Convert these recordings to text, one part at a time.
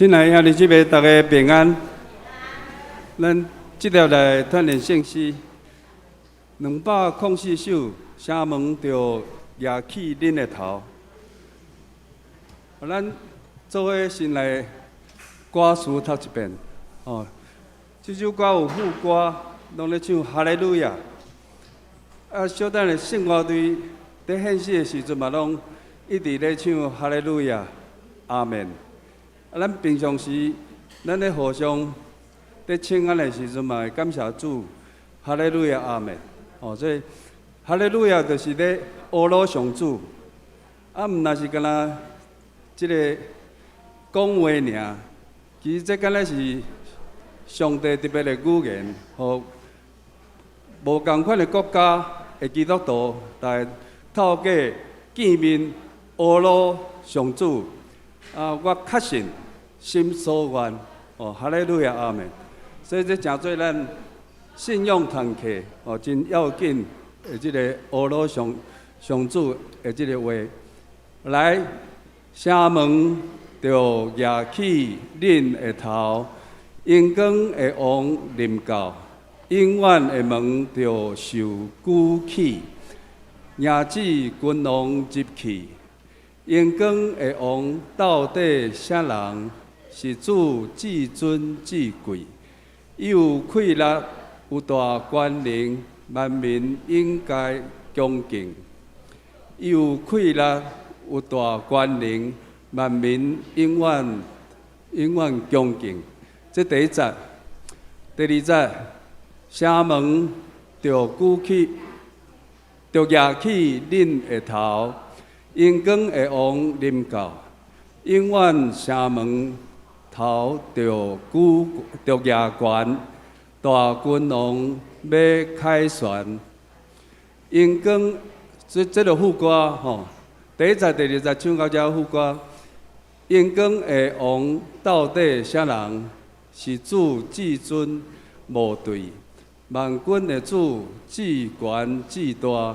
親愛兄弟姊妹，大家平安。咱這條來鍛鍊聖詩，204首，城門著夯起恁的頭。咱做伙先來歌詞讀一遍。哦，這首歌有副歌，攏咧唱哈利路亞。啊，小等下聖歌隊佇獻詩的時陣嘛，攏一直咧唱哈利路亞、阿門。啊，咱平常時，咱咧互相佇請安的時陣嘛，會感謝主，哈利路亞、阿門。哦，所以哈利路亞就是咧阿羅上主。啊，毋若是干焦這个講話爾，其實這敢若是上帝特別的語言，予無仝款的國家的基督徒，來透過見面阿羅上主。啊，我確信心所願，哦，哈利路亞，阿門。所以這成做咱信仰團契哦，真要緊的這个阿羅上上主的這个話。來，城門著夯起恁的頭，榮光的王臨到，永遠的門著受舉起，迎接君王入去。榮光的王到底啥人？是主至尊至貴，伊有氣力，有大權能，萬民應該恭敬。伊有氣力，有大權能，萬民永遠永遠恭敬。這第一節，第二節，城門著舉起，著夯起恁的頭。榮光的王臨到，永遠城門頭著舉著夯懸，大君王欲凱旋。榮光，這這个副歌吼，第一節、第二節唱到這副歌。榮光的王到底啥人？是主至尊無對，萬軍的主至懸至大。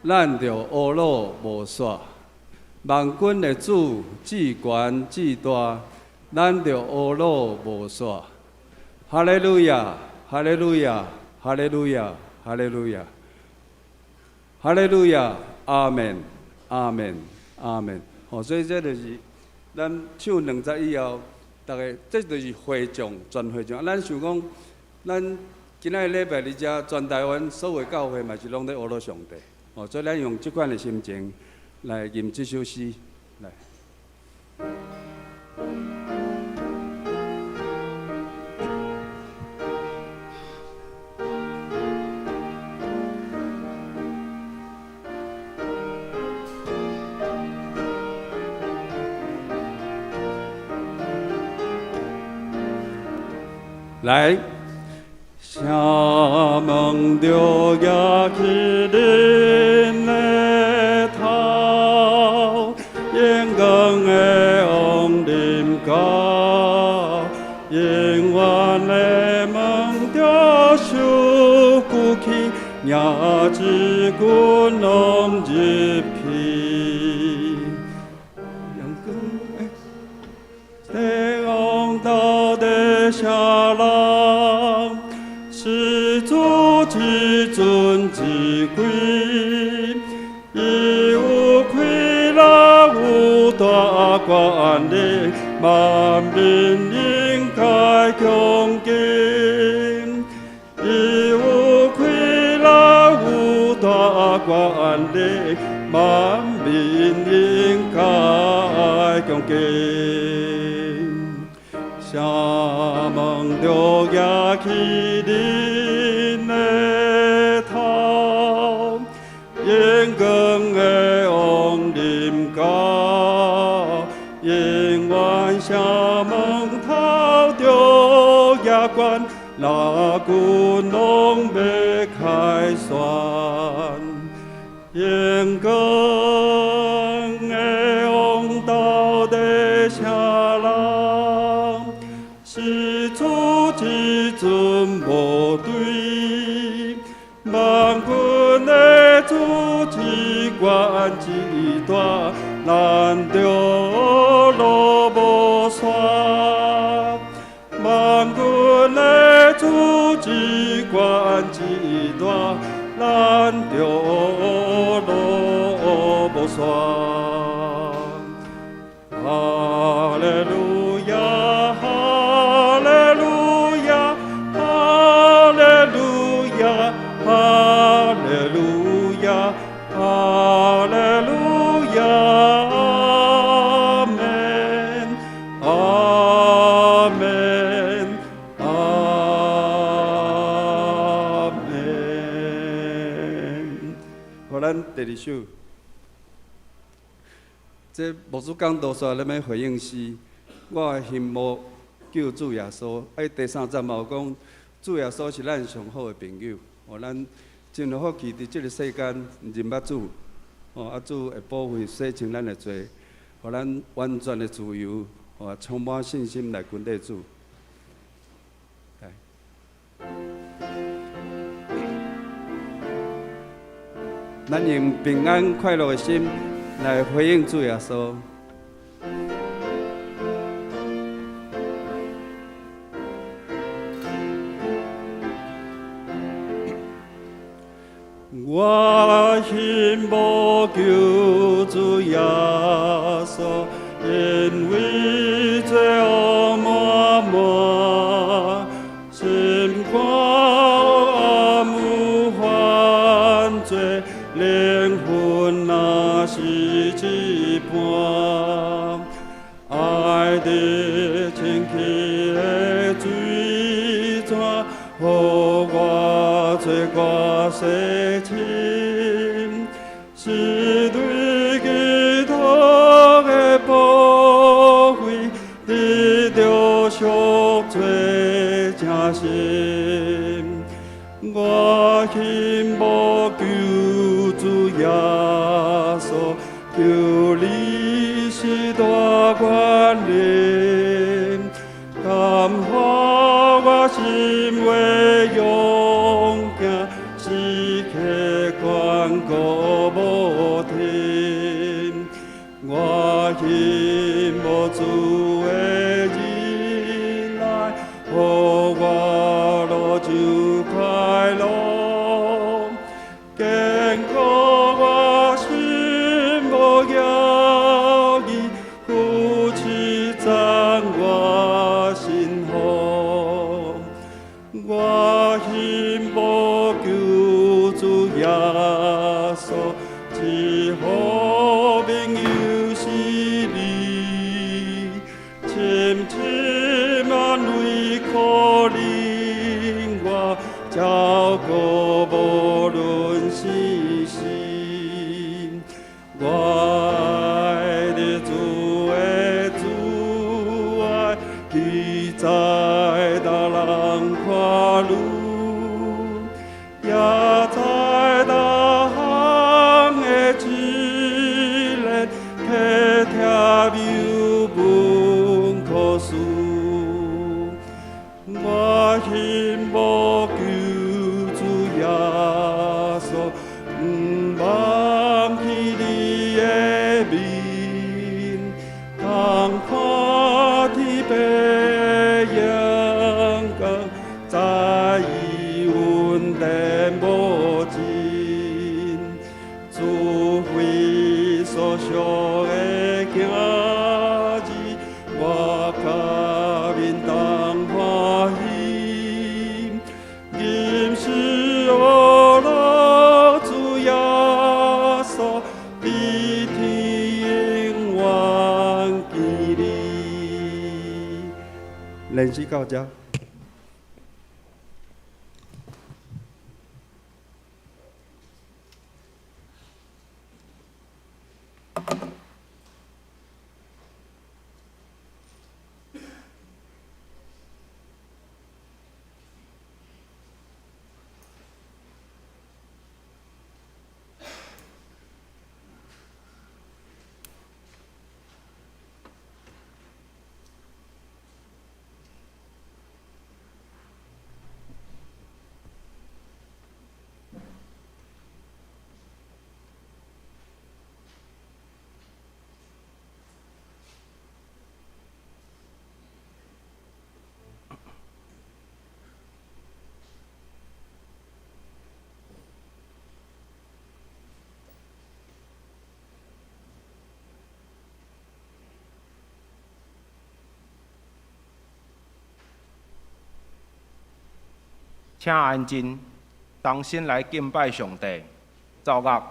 咱著阿羅無煞，萬軍的主至懸至大，咱著阿羅無煞。哈利路亞，哈利路亞，哈利路亞，哈利路亞，哈利路亞，阿門，阿門，阿門。哦，所以這就是咱唱兩節以後，逐家這就是會眾，全會眾。咱想講，咱今仔日禮拜佇遮，全台灣所有教會嘛是攏咧阿羅上帝。哦，所以咱用這款的心情來吟這首詩，來。來。城門著夯起恁的頭，榮光的王臨到，永遠的門著受舉起，迎接君王入去。榮光的王到底啥人？是主至尊至貴，伊有氣力，有大權能，萬民應該恭敬。伊有氣力，有大權能，萬民應該恭敬。城門著夯起恁的頭，榮光的王臨到，永遠城門頭著夯懸，若君王欲凱旋，榮光的王到底啥人？是主至尊無對，萬軍的主至懸至大，咱著阿羅無煞。一关一段，咱著路無煞。哈利路亞，哈利路亞，哈利路亞，哈利路亞，哈利路亞，阿門，阿門，阿門。予咱第二首。這牧師講道煞咧欲回應是，我的心無救主耶穌。啊，第三節嘛有講，主耶穌是咱上好的朋友。哦，咱真有福氣佇這个世間認捌主，哦，啊主會保護洗清咱的罪，予咱完全的自由，哦，充滿信心來跟綴主。來，咱用平安快樂的心來回應主耶穌。我心無救主耶穌，因為罪惡滿滿，心肝暗有犯罪，靈魂若死一半，愛的清氣的水泉，予我罪過洗清，是對基督的寶血，得著贖罪真深。我心無救主耶穌，求你是大關憐，感化我心的勇敢，時刻堅固無停。我心無主的仁愛，予我樂就快樂，堅固我心無搖移，扶持讚我心好。我心無救主耶穌，至好朋友是你，深深安慰可憐我，照顧無論生死。我愛的主的慈愛，記載逐人看愈，也知逐項的試煉，體貼尤文可思。我心無救主耶穌，毋忘記你的面，通看天白陽光，知伊恩典無盡，主非所屬的囝兒，我佮面同歡喜。任是學落主耶穌，佇天永遠見你。練習到這。請安靜，同心來敬拜上帝。奏樂。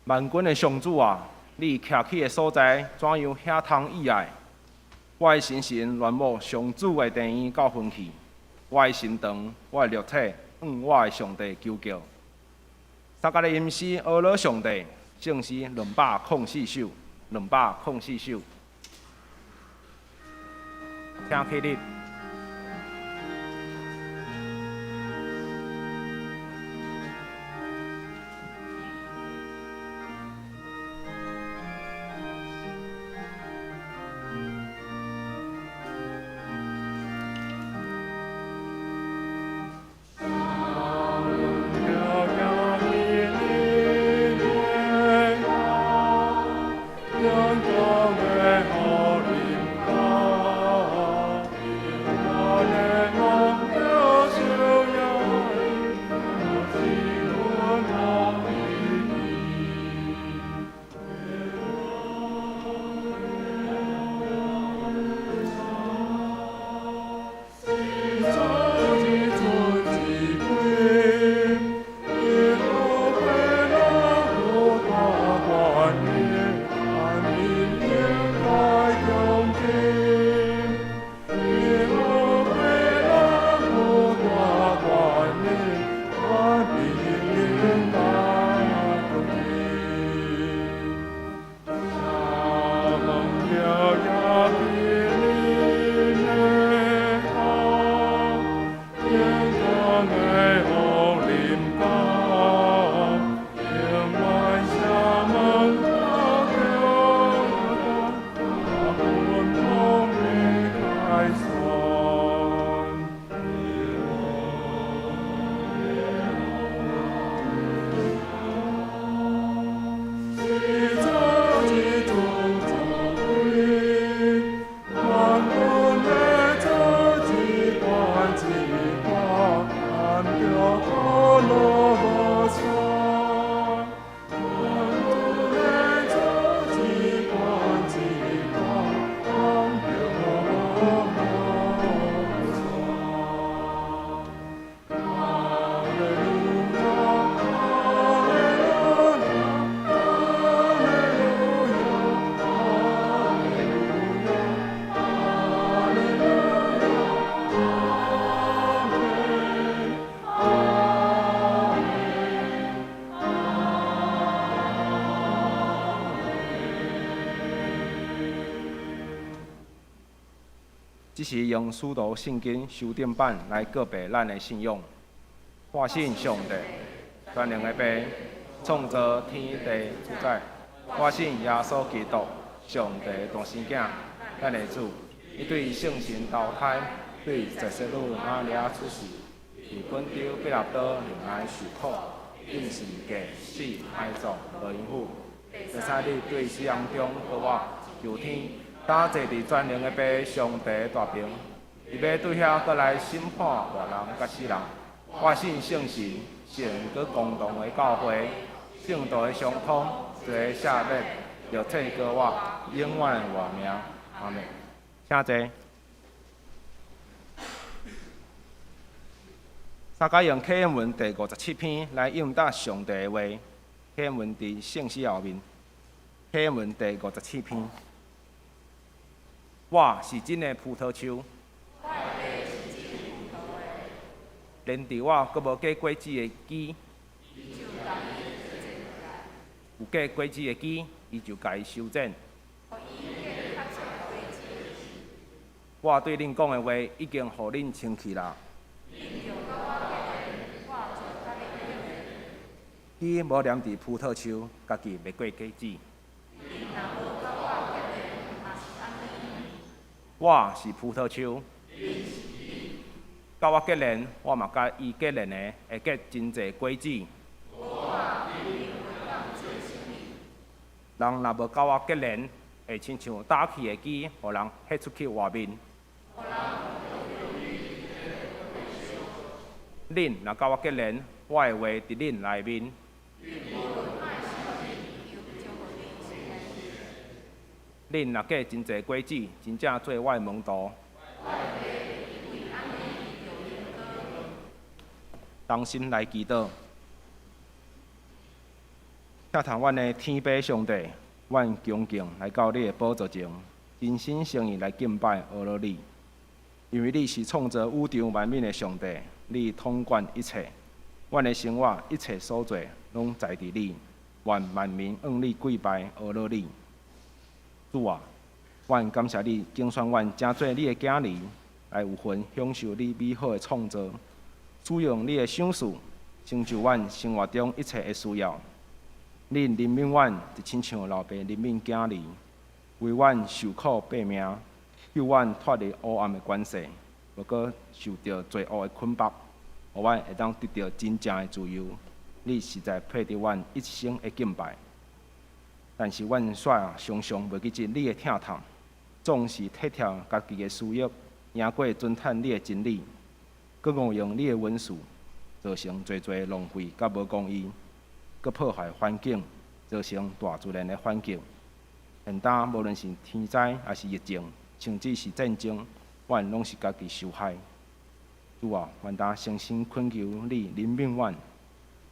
萬軍的上主啊，你徛起的所在怎樣遐通意愛？我的心神戀慕上主的殿院到昏去，我的心腸，我的肉體，向我的上帝求叫。撒迦利吟詩呵咾上帝，聖詩204首，204首。請起立。這是用使徒聖經修訂版來告白咱的信仰。我信上帝，全能的父，創造天地主宰。我信耶穌基督，上帝獨生囝，咱的主。伊對聖神投胎，對洗瑟女瑪利亞出世，佇本丟彼拉多靈內受苦，釘十字架，死，埋葬，落陰府。第三日對死人中復活，上天，擔坐佇全能的父上帝大爿。伊欲對遐閣來審判活人佮死人。我信聖神，聖閣公同的教會，聖徒的相通，罪赦免，肉體過活，永遠的活命。阿們。請坐。大家用啟應文第57篇來應答上帝的話。啟應文佇聖詩後面。啟應文第五十七篇。我是真的葡萄樹。連佇我閣無結果子的枝，有結果子的枝，伊就共伊修剪。我對恁講的話已經予恁清氣啦。枝無黏佇葡萄樹，家己袂結果子。我是葡萄樹，佮我結連，我嘛佮伊結連的，會結真濟果子。人若無佮我結連，會親像焦去的枝，予人彼出去外面。恁若佮我結連，我的話佇恁內面。恁若結真濟果子，真正做我的門徒。同心來祈禱，疼痛阮的天父上帝，阮恭敬來到你的寶座前，真心誠意來敬拜阿羅你，因為你是創造宇宙萬物的上帝，你統管一切，阮的生活一切所做，攏在佇你，願萬民向你跪拜阿羅你。主啊，阮感謝你揀選阮成做你的囝兒，來有份享受你美好的創造，使用你的賞賜，成就阮生活中一切的需要。你憐憫阮，就親像老爸憐憫囝兒，為阮受苦背命，救阮脫離黑暗的權勢，無閣受著罪惡的捆縛，予阮會當得著真正的自由。你實在配得阮一生的敬拜。但是阮卻常常袂記得你的疼痛，總是體貼家己的私欲，贏過遵趁你的真理，閣誤用你的恩賜，造成濟濟浪費佮無公義，閣破壞環境，造成大自然的反擊。現今無論是天災，抑是疫情，甚至是戰爭，阮攏是家己受害。主啊，阮今誠心懇求你憐憫阮。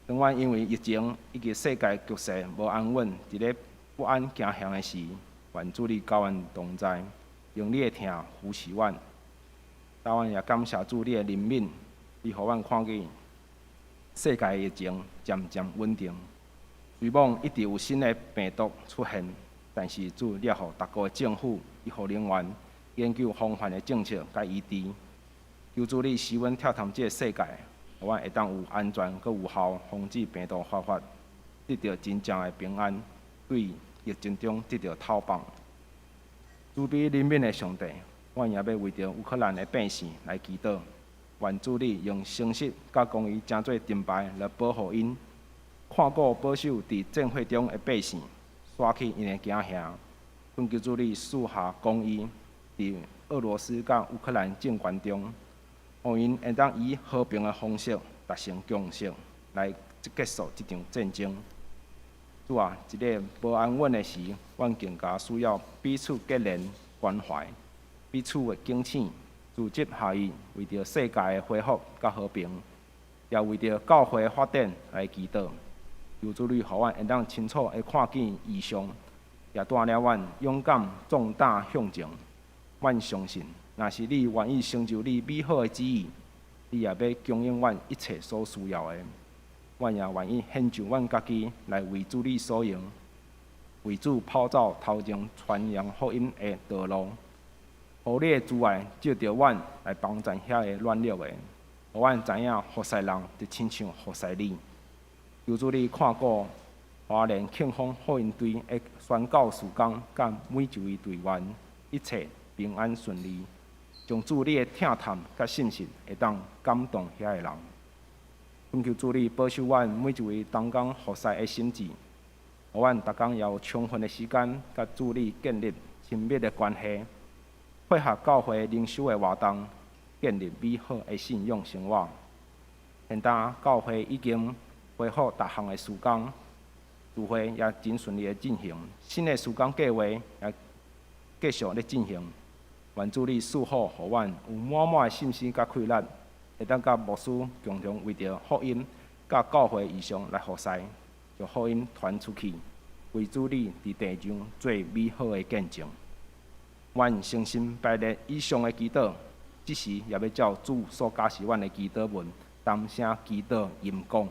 當阮因為疫情以及世界局勢無安穩，佇咧不安驚惶的時，願主你佮阮同在，用你的疼扶持阮。但阮也感謝主你的憐憫，你予阮看見世界疫情漸漸穩定。雖罔一直有新的病毒出現，但是主你也予各國的政府、醫護人員研究防範的政策佮醫治。求主你施恩疼痛這个世界，予阮會當有安全閣有效防止病毒發發，得著真正的平安，對疫情中得著透放。慈悲憐憫的上帝，阮也欲為著烏克蘭的百姓來祈禱，願主你用誠實佮公義成做盾牌來保護𪜶，看顧保守佇戰火中的百姓，徙去𪜶的驚嚇。懇求主你賜下公義，佇俄羅斯佮烏克蘭政權中，予𪜶會當以和平的方式達成共識，來結束這場戰爭。主啊，這个無安穩的時，阮更加需要彼此結連關懷，彼此的警醒，組織合一，為著世界的恢復佮和平，也為著教會的發展來祈禱。求主你予阮會當清楚的看見異象，也帶領阮勇敢壯膽向前。阮相信，若是你願意成就你美好的旨意，你也欲供應阮一切所需要的。阮也願意獻上阮家己來為主你所用，為主跑走頭前傳揚福音的道路。予你的慈愛藉著阮來幫贊遐个軟弱的，予阮知影服侍人就親像服侍你。求主你看顧花蓮慶豐福音隊的宣教事工，佮每一位隊員一切平安順利，將主你的疼痛佮信實會當感動遐个人。懇求主你保守阮每一位同工服侍的心志，予阮逐工也有充分的時間，佮主你建立親密的關係，配合教會靈修的活動，建立美好的信仰生活。現今教會已經恢復逐項的事工，聚會也真順利的進行，新的事工計劃也繼續咧進行。願主你賜福，予阮有滿滿的信心佮氣力，會當佮牧師共同為著福音佮教會異象來服侍，將福音傳出去，為主你佇地上做美好的見證。阮誠心拜列以上的祈禱，這時也欲照主所教示阮的祈禱文，同聲祈禱吟講。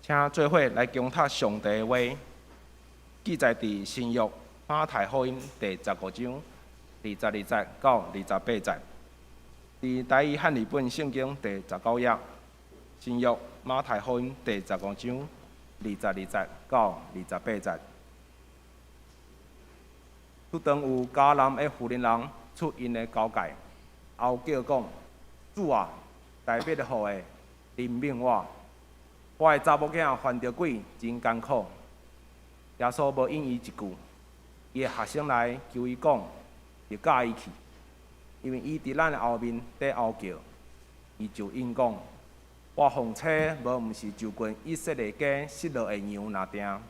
請做伙來恭讀上帝的話，記載佇新約馬太福音第15章22節到28節，佇台語漢語本聖經第19頁。新約馬太福音第十五章22節到28節。拄當有迦南的婦人人出𪜶的交界，嗷叫講：主啊，大衛的後裔，憐憫我！我的查某囝犯著鬼，真艱苦。耶穌無應伊一句，伊的學生來求伊講，就教伊去，因為伊佇咱的後面佇嗷叫，伊就應講：我奉差無毋是就近以色列家失落的羊爾定。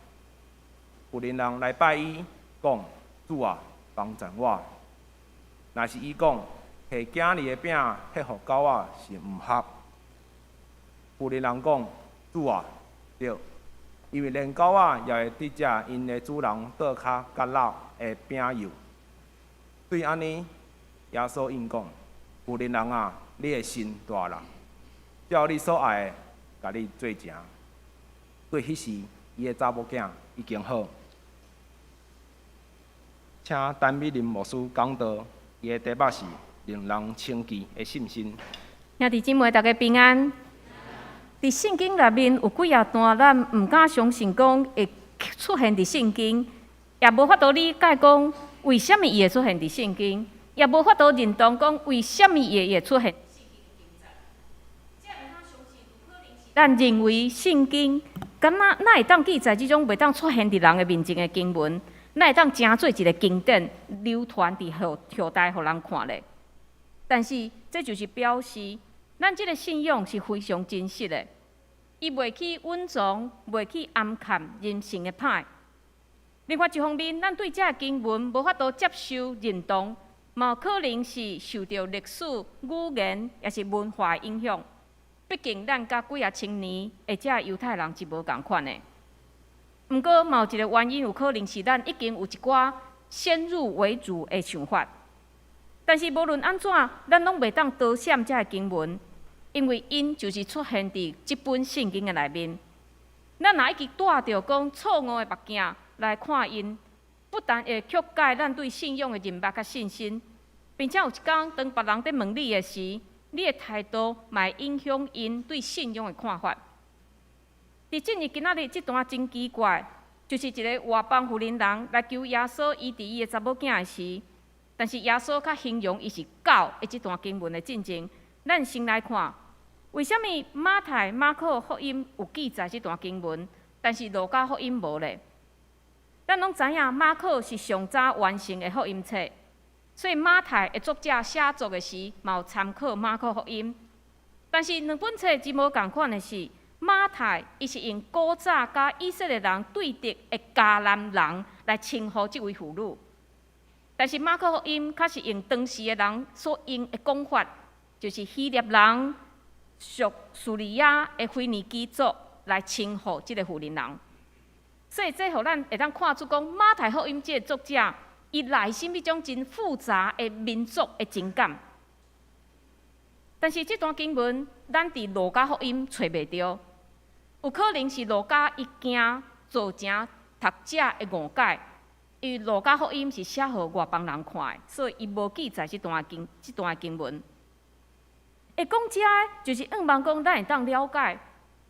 婦人人來拜伊，講：主啊，幫贊我！若是伊講，提囝兒的餅彼予狗仔是毋合。婦人人講：主啊，對，因為連狗仔也會得食𪜶的主人桌跤角落的餅幼。對按呢，耶穌應講：婦人人啊，你的信大啦，照你所愛的，共你做成。對彼時，伊的查某囝已經好。請陳美琳牧師講道，伊的題目是令人稱奇的信心。兄弟姊妹，大家平安。佇聖經內面有幾仔段，咱毋敢相信講會出現佇聖經，也無法度理解講為啥物伊會出現佇聖經，也無法度認同講為啥物伊會出現。咱認為聖經敢若哪會當記載這種袂當出現佇人的面前的經文，哪會當成做一個經典流傳佇後後代予人看咧？但是這就是表示，咱這個信仰是非常真實的，伊袂去隱藏，袂去掩蓋人性的歹。另外一方面，咱對這个經文無法度接受認同，嘛可能是受著歷史、語言，抑是文化的影響。畢竟咱佮幾仔千年的這猶太人是無仝款的。毋過，嘛有一個原因，有可能是咱已經有一寡先入為主的想法。但是無論按怎，咱攏袂當躲閃這个經文。因為𪜶就是出現佇這本聖經的內面，咱若一直戴著講錯誤的目鏡來看𪜶，不但會曲解咱對信仰的認捌佮信心，並且有一工當別人佇問你的時，你的態度嘛會影響𪜶對信仰的看法。佇進入今仔日這段真奇怪，就是一个外邦婦人人來求耶穌醫治伊的查某囝的時，但是耶穌卻形容伊是狗的這段經文的進前，咱先來看，為啥物馬太、馬可福音有記載這段經文，但是路加福音無咧？咱攏知影馬可是上早完成的福音冊，所以馬太的作者寫作的時，嘛有參考馬可福音。但是兩本冊真無仝款的是，馬太伊是用古早佮以色列人對敵的迦南人來稱呼這位婦女，但是馬可福音較是用當時的人所用的講法，就是希臘人屬敘利亞的腓尼基族來稱呼這个婦人人。所以這予咱會當看出講，馬太福音這个作者，伊內心彼種真複雜的民族的情感。但是這段經文，咱佇路加福音揣袂著，有可能是路加伊驚造成讀者的誤解，因為路加福音是寫予外邦人看的，所以伊無記載這段經文。會講這个，就是向望講，咱會當了解，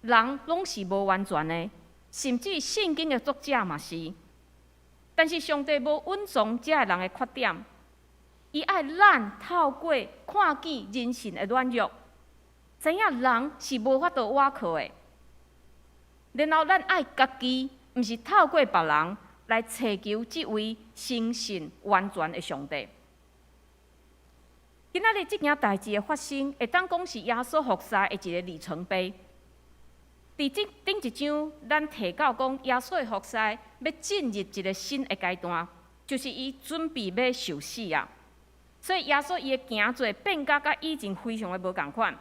人攏是無完全的，甚至聖經的作者嘛是。但是上帝無隱藏這个人的缺點，伊愛咱透過看見人性的軟弱，知影人是無法度倚靠的。然後咱愛家己，毋是透過別人來尋求這位誠信完全的上帝。今仔日這件代誌的發生，會當講是耶穌服侍的一个里程碑。佇這頂一章，咱提到講耶穌的服侍欲進入一个新的階段，就是伊準備欲受死啊。所以耶穌伊的行做變甲佮以前非常的無仝款。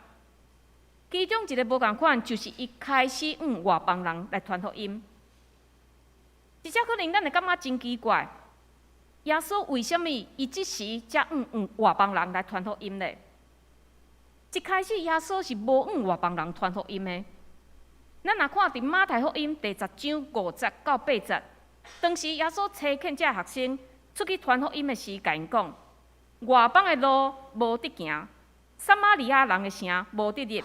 其中一个無仝款，就是伊開始向外邦人來傳福音。這只可能咱會感覺真奇怪，耶穌為啥物伊這時才向外邦人來傳福音呢？一開始耶穌是無向外邦人傳福音的。咱若看佇馬太福音第十章5節到8節，當時耶穌差遣這學生出去傳福音的時，共𪜶講：外邦的路無得行，撒瑪利亞人的城無得入，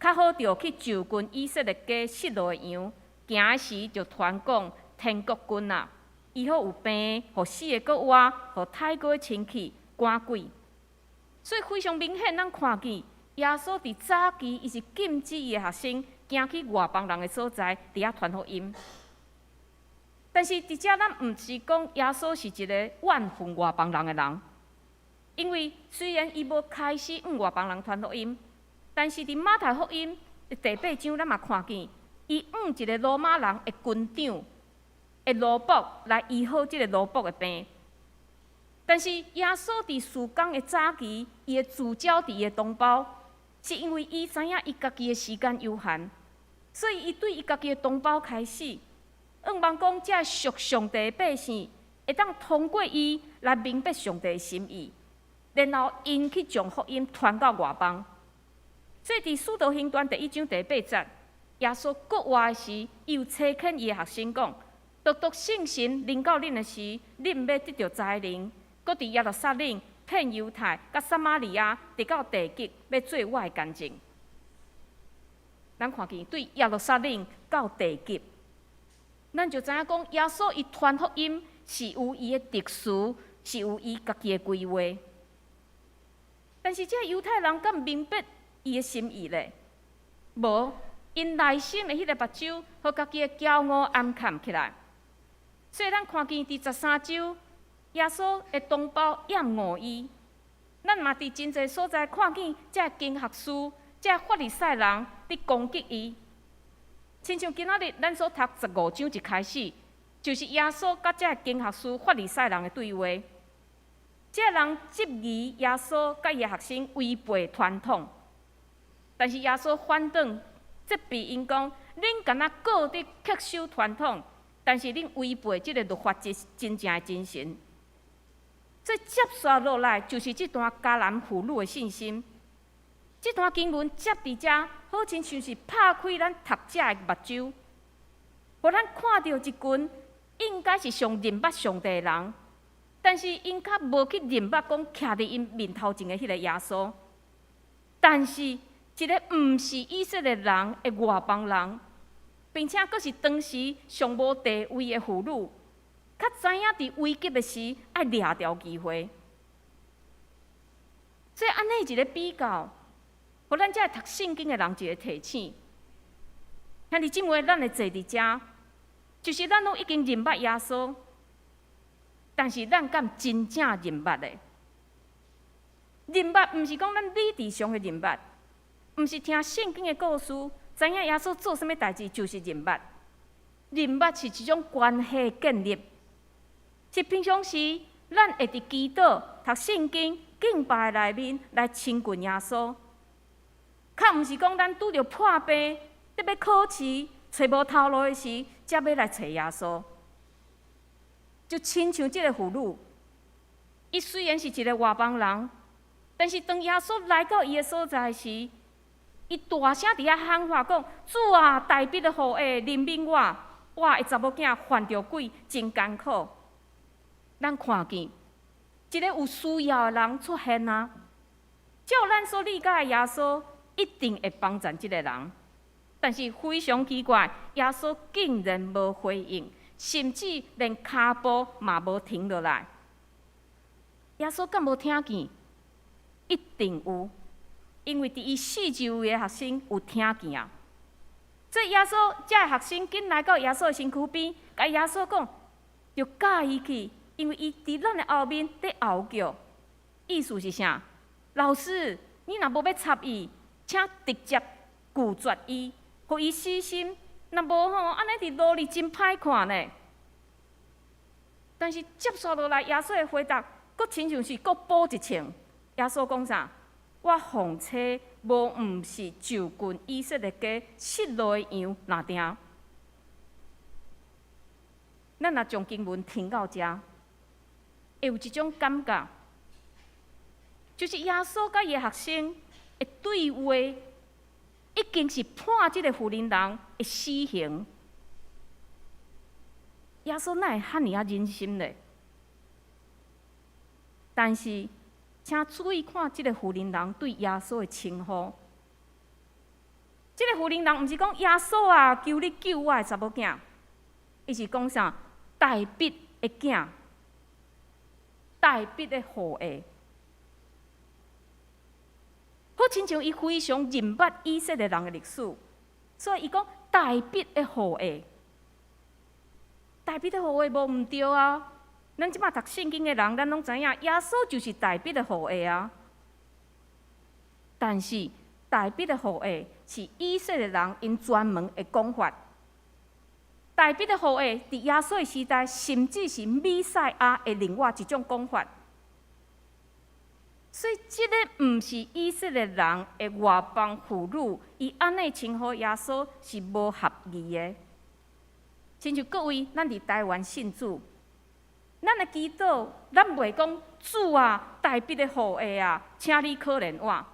較好著去就近以色列家失落的羊。行的時就傳講天國近啊！醫好有病的，予死的閣活，予癱瘓的清氣，趕鬼。所以非常明顯，咱看見耶穌佇早期，伊是禁止伊的學生行去外邦人的所在，佇遐傳福音。但是佇遮咱毋是講耶穌是一個怨恨外邦人的人，因為雖然伊無開始向外邦人傳福音，但是佇馬太福音第八章，咱嘛看見伊向一個羅馬人的軍長的奴僕來醫好這個奴僕的病。但是耶穌佇事工的早期，伊會聚焦佇伊的同胞，是因為伊知影伊家己的時間有限，所以伊對伊家己的同胞開始，向望講這屬上帝的百姓會當通過伊來明白上帝的心意，然後𪜶去將福音傳到外邦。所以佇使徒行傳第1章第8節，耶穌復活的時，伊有差遣伊的學生講：獨獨聖神臨到恁的時，恁欲得著才能，閣佇耶路撒冷、遍猶太、佮撒瑪利亞，直到地極，欲做我的見證。咱看見對耶路撒冷到地極，咱就知影講耶穌伊傳福音是有伊的特殊，是有伊家己的規劃。但是這猶太人敢明白伊的心意咧？無，𪜶內心的彼个目睭，予家己的驕傲掩蓋起來。所以咱看見佇13周，耶穌的同胞厭惡伊。咱嘛佇真濟所在看見這經學士、這法利賽人佇攻擊伊。親像今仔日咱所讀15章一開始，就是耶穌佮這經學士、法利賽人的對話。這人質疑耶穌佮伊的學生違背傳統，但是耶穌反轉責備𪜶講：恁敢若顧著恪守傳統，但是恁違背這個律法真真正的精神。所以接續落來就是這段迦南婦女的信心。這段經文接佇遮，好親像是拍開咱讀者的目睭，予咱看著一群應該是上認捌上帝的人，但是𪜶較無去認捌講徛佇𪜶面頭前的彼個耶穌。但是一個毋是以色列人的外邦人，並且閣是當時上無地位的婦女，較知影佇危急的時愛掠著機會。所以按呢一个比較，予咱這讀聖經的人一個提醒。兄弟姊妹，咱會坐佇遮，就是咱攏已經認捌耶穌，但是咱敢真正認捌的？認捌毋是講咱理智上的認捌，毋是聽聖經的故事，知影耶穌做啥物代誌就是認捌。認捌是一種關係建立，是平常時咱會佇祈禱、讀聖經、敬拜內面來親近耶穌，較毋是講咱拄著破病、得欲考試、揣無頭路的時，才欲來揣耶穌。就親像這个婦女，伊雖然是一个外邦人，但是當耶穌來到伊的所在時，伊大聲佇遐喊話講：主啊，大衛的後裔，憐憫我！我的查某囝犯著鬼，真艱苦。咱看見一个有需要的人出現啊！照咱所理解的耶穌，一定會幫贊這个人。但是非常奇怪，耶穌竟然無回應，甚至連跤步嘛無停落來。耶穌敢無聽見？一定有，因為佇伊四周圍的學生有聽見啊。所以耶穌這个學生緊來到耶穌的身軀邊，共耶穌講，著教伊去，因為伊佇咱的後面佇嗷叫。意思是啥？老師，你若無欲插伊，請直接拒絕伊，予伊死心。若無吼，按呢佇路裡真歹看呢。但是接續落來，耶穌的回答，閣親像是閣補一槍。耶穌講啥？我奉差無毋是就近以色列家失落的羊爾定。咱若將經文聽到遮，會有一種感覺，就是耶穌佮伊的學生的對話，已經是判這个婦人人的死刑。耶穌哪會遐爾仔忍心咧？但是，請注意看這个婦人人對耶穌的稱呼。這个婦人人毋是講耶穌啊，求你救我的查某囝，伊是講啥？大衛的囝，大衛的後裔。好親像伊非常認捌以色列人的歷史，所以伊講大衛的後裔。大衛的後裔無毋對啊！咱這擺讀聖經的人，咱攏知影耶穌就是大衛的後裔啊。但是大衛的後裔是以色列人𪜶專門的講法。大衛的後裔佇耶穌的時代，甚至是彌賽亞的另外一種講法。所以，這个毋是以色列人的外邦婦女，伊按呢稱呼耶穌是無合宜的。親像各位，咱佇台灣信主，咱的祈禱，咱袂講主啊，大衛的後裔啊，請你可憐我。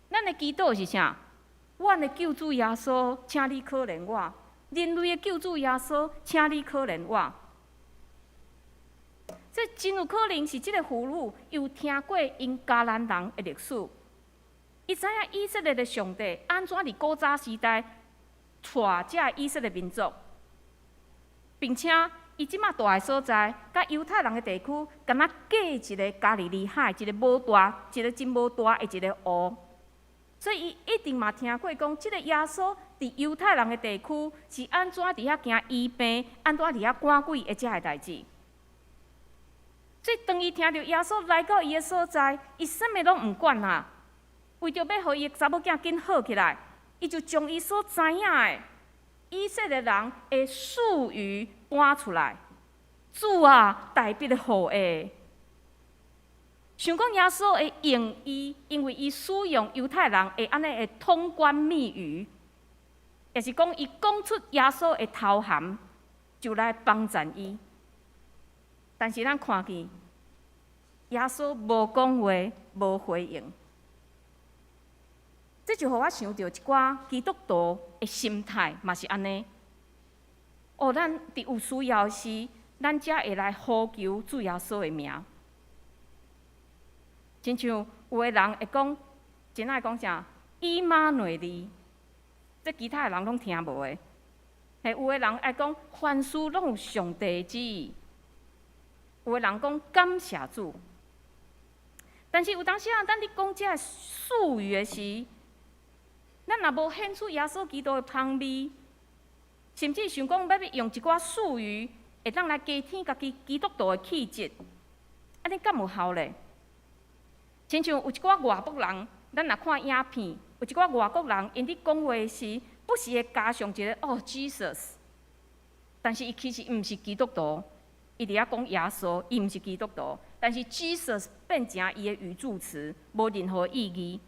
咱的祈禱是啥？阮的救主耶穌，請你可憐我。人類的救主耶穌，請你可憐我。這真有可能是這个婦女有聽過𪜶迦南人的歷史，伊知影以色列的上帝按怎佇古早時代帶這以色列民族，並且伊這馬蹛的所在，佮猶太人的地區，敢若隔一个加利利海，一个無大，一个真無大的一个湖。所以伊一定嘛聽過講，這个耶穌佇猶太人的地區是按怎佇遐行醫病，按怎佇遐趕鬼的這个代誌。所以當伊聽著耶穌來到伊的所在，伊啥物攏毋管啊，為著欲予伊的查某囝緊好起來，伊就將伊所知影的以色列人的術語搬出來。主啊，大衛的後裔。想講耶穌會應伊，因為伊使用猶太人會按呢的通關密語，也是講伊講出耶穌的頭銜，就來幫贊伊。但是咱看見耶穌無講話，無回應，這就予我想著一寡基督徒的心態嘛是按呢。哦，咱佇有需要時，咱才會來呼求主耶穌的名。親像有的人會講，真愛講啥？以馬內利，這其他的人攏聽無的。嘿，有的人愛講凡事攏有上帝旨意。有的人講感謝主。但是有當時啊，咱佇講這个術語的時，咱若無顯出耶穌基督的芳味，甚至想講欲用一寡術語，會當來加添家己基督徒的氣質，按呢敢有效咧？親像有一寡外國人，咱若看影片，有一寡外國人，𪜶佇講話時，不時會加上一个哦，Jesus，但是伊其實毋是基督徒，伊佇遐講耶穌，伊毋是基督徒，但是 Jesus 變成伊的語助詞，無任何意義。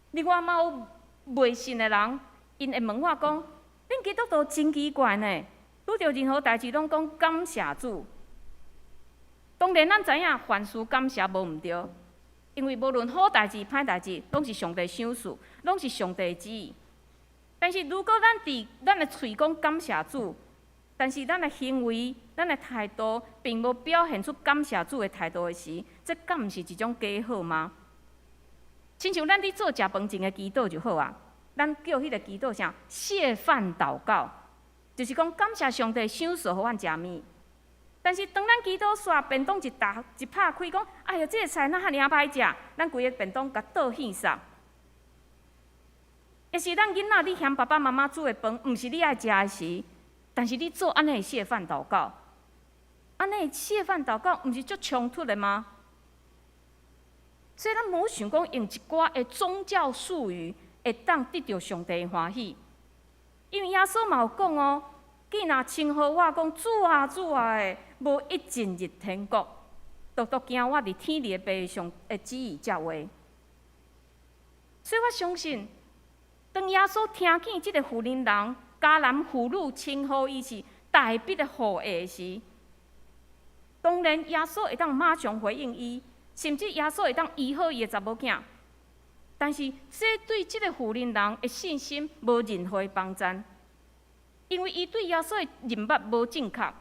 另外嘛有袂信的人，𪜶會問我講：恁基督徒真奇怪呢，拄著任何代誌攏講感謝主。當然，咱知影凡事感謝無毋對，因為無論好代誌、歹代誌，攏是上帝賞賜，攏是上帝旨意。但是如果咱佇咱的喙講感謝主，但是咱的行為、咱的態度，並無表現出感謝主的態度的時，這敢毋是一種假好嗎？親像咱佇做食飯前的祈禱就好啊，咱叫彼个祈禱啥？謝飯禱告，就是講感謝上帝賞賜予阮食物。但是當咱祈禱煞便當一打一拍開，講哎喲，這个菜哪遐爾仔歹食，咱規个便當共倒戲煞。抑是咱囡仔，你嫌爸爸媽媽煮的飯毋是你愛食的時，但是你做按呢的謝飯禱告，按呢的謝飯禱告毋是足衝突的嗎？所以咱莫想講用一寡的宗教術語會當得著上帝的歡喜，因為耶穌嘛有講哦，既若稱呼我講主啊主啊的，無一進入天國，獨獨行我佇天裡的父上的旨意這話。所以我相信，當耶穌聽見這个婦人人迦南婦女稱呼伊是大衛的後裔時，當然耶穌會當馬上回應伊，甚至耶穌會當醫好伊的查某囝。但是這對這个婦人人的信心無任何的幫助，因為伊對耶穌的認捌無正確。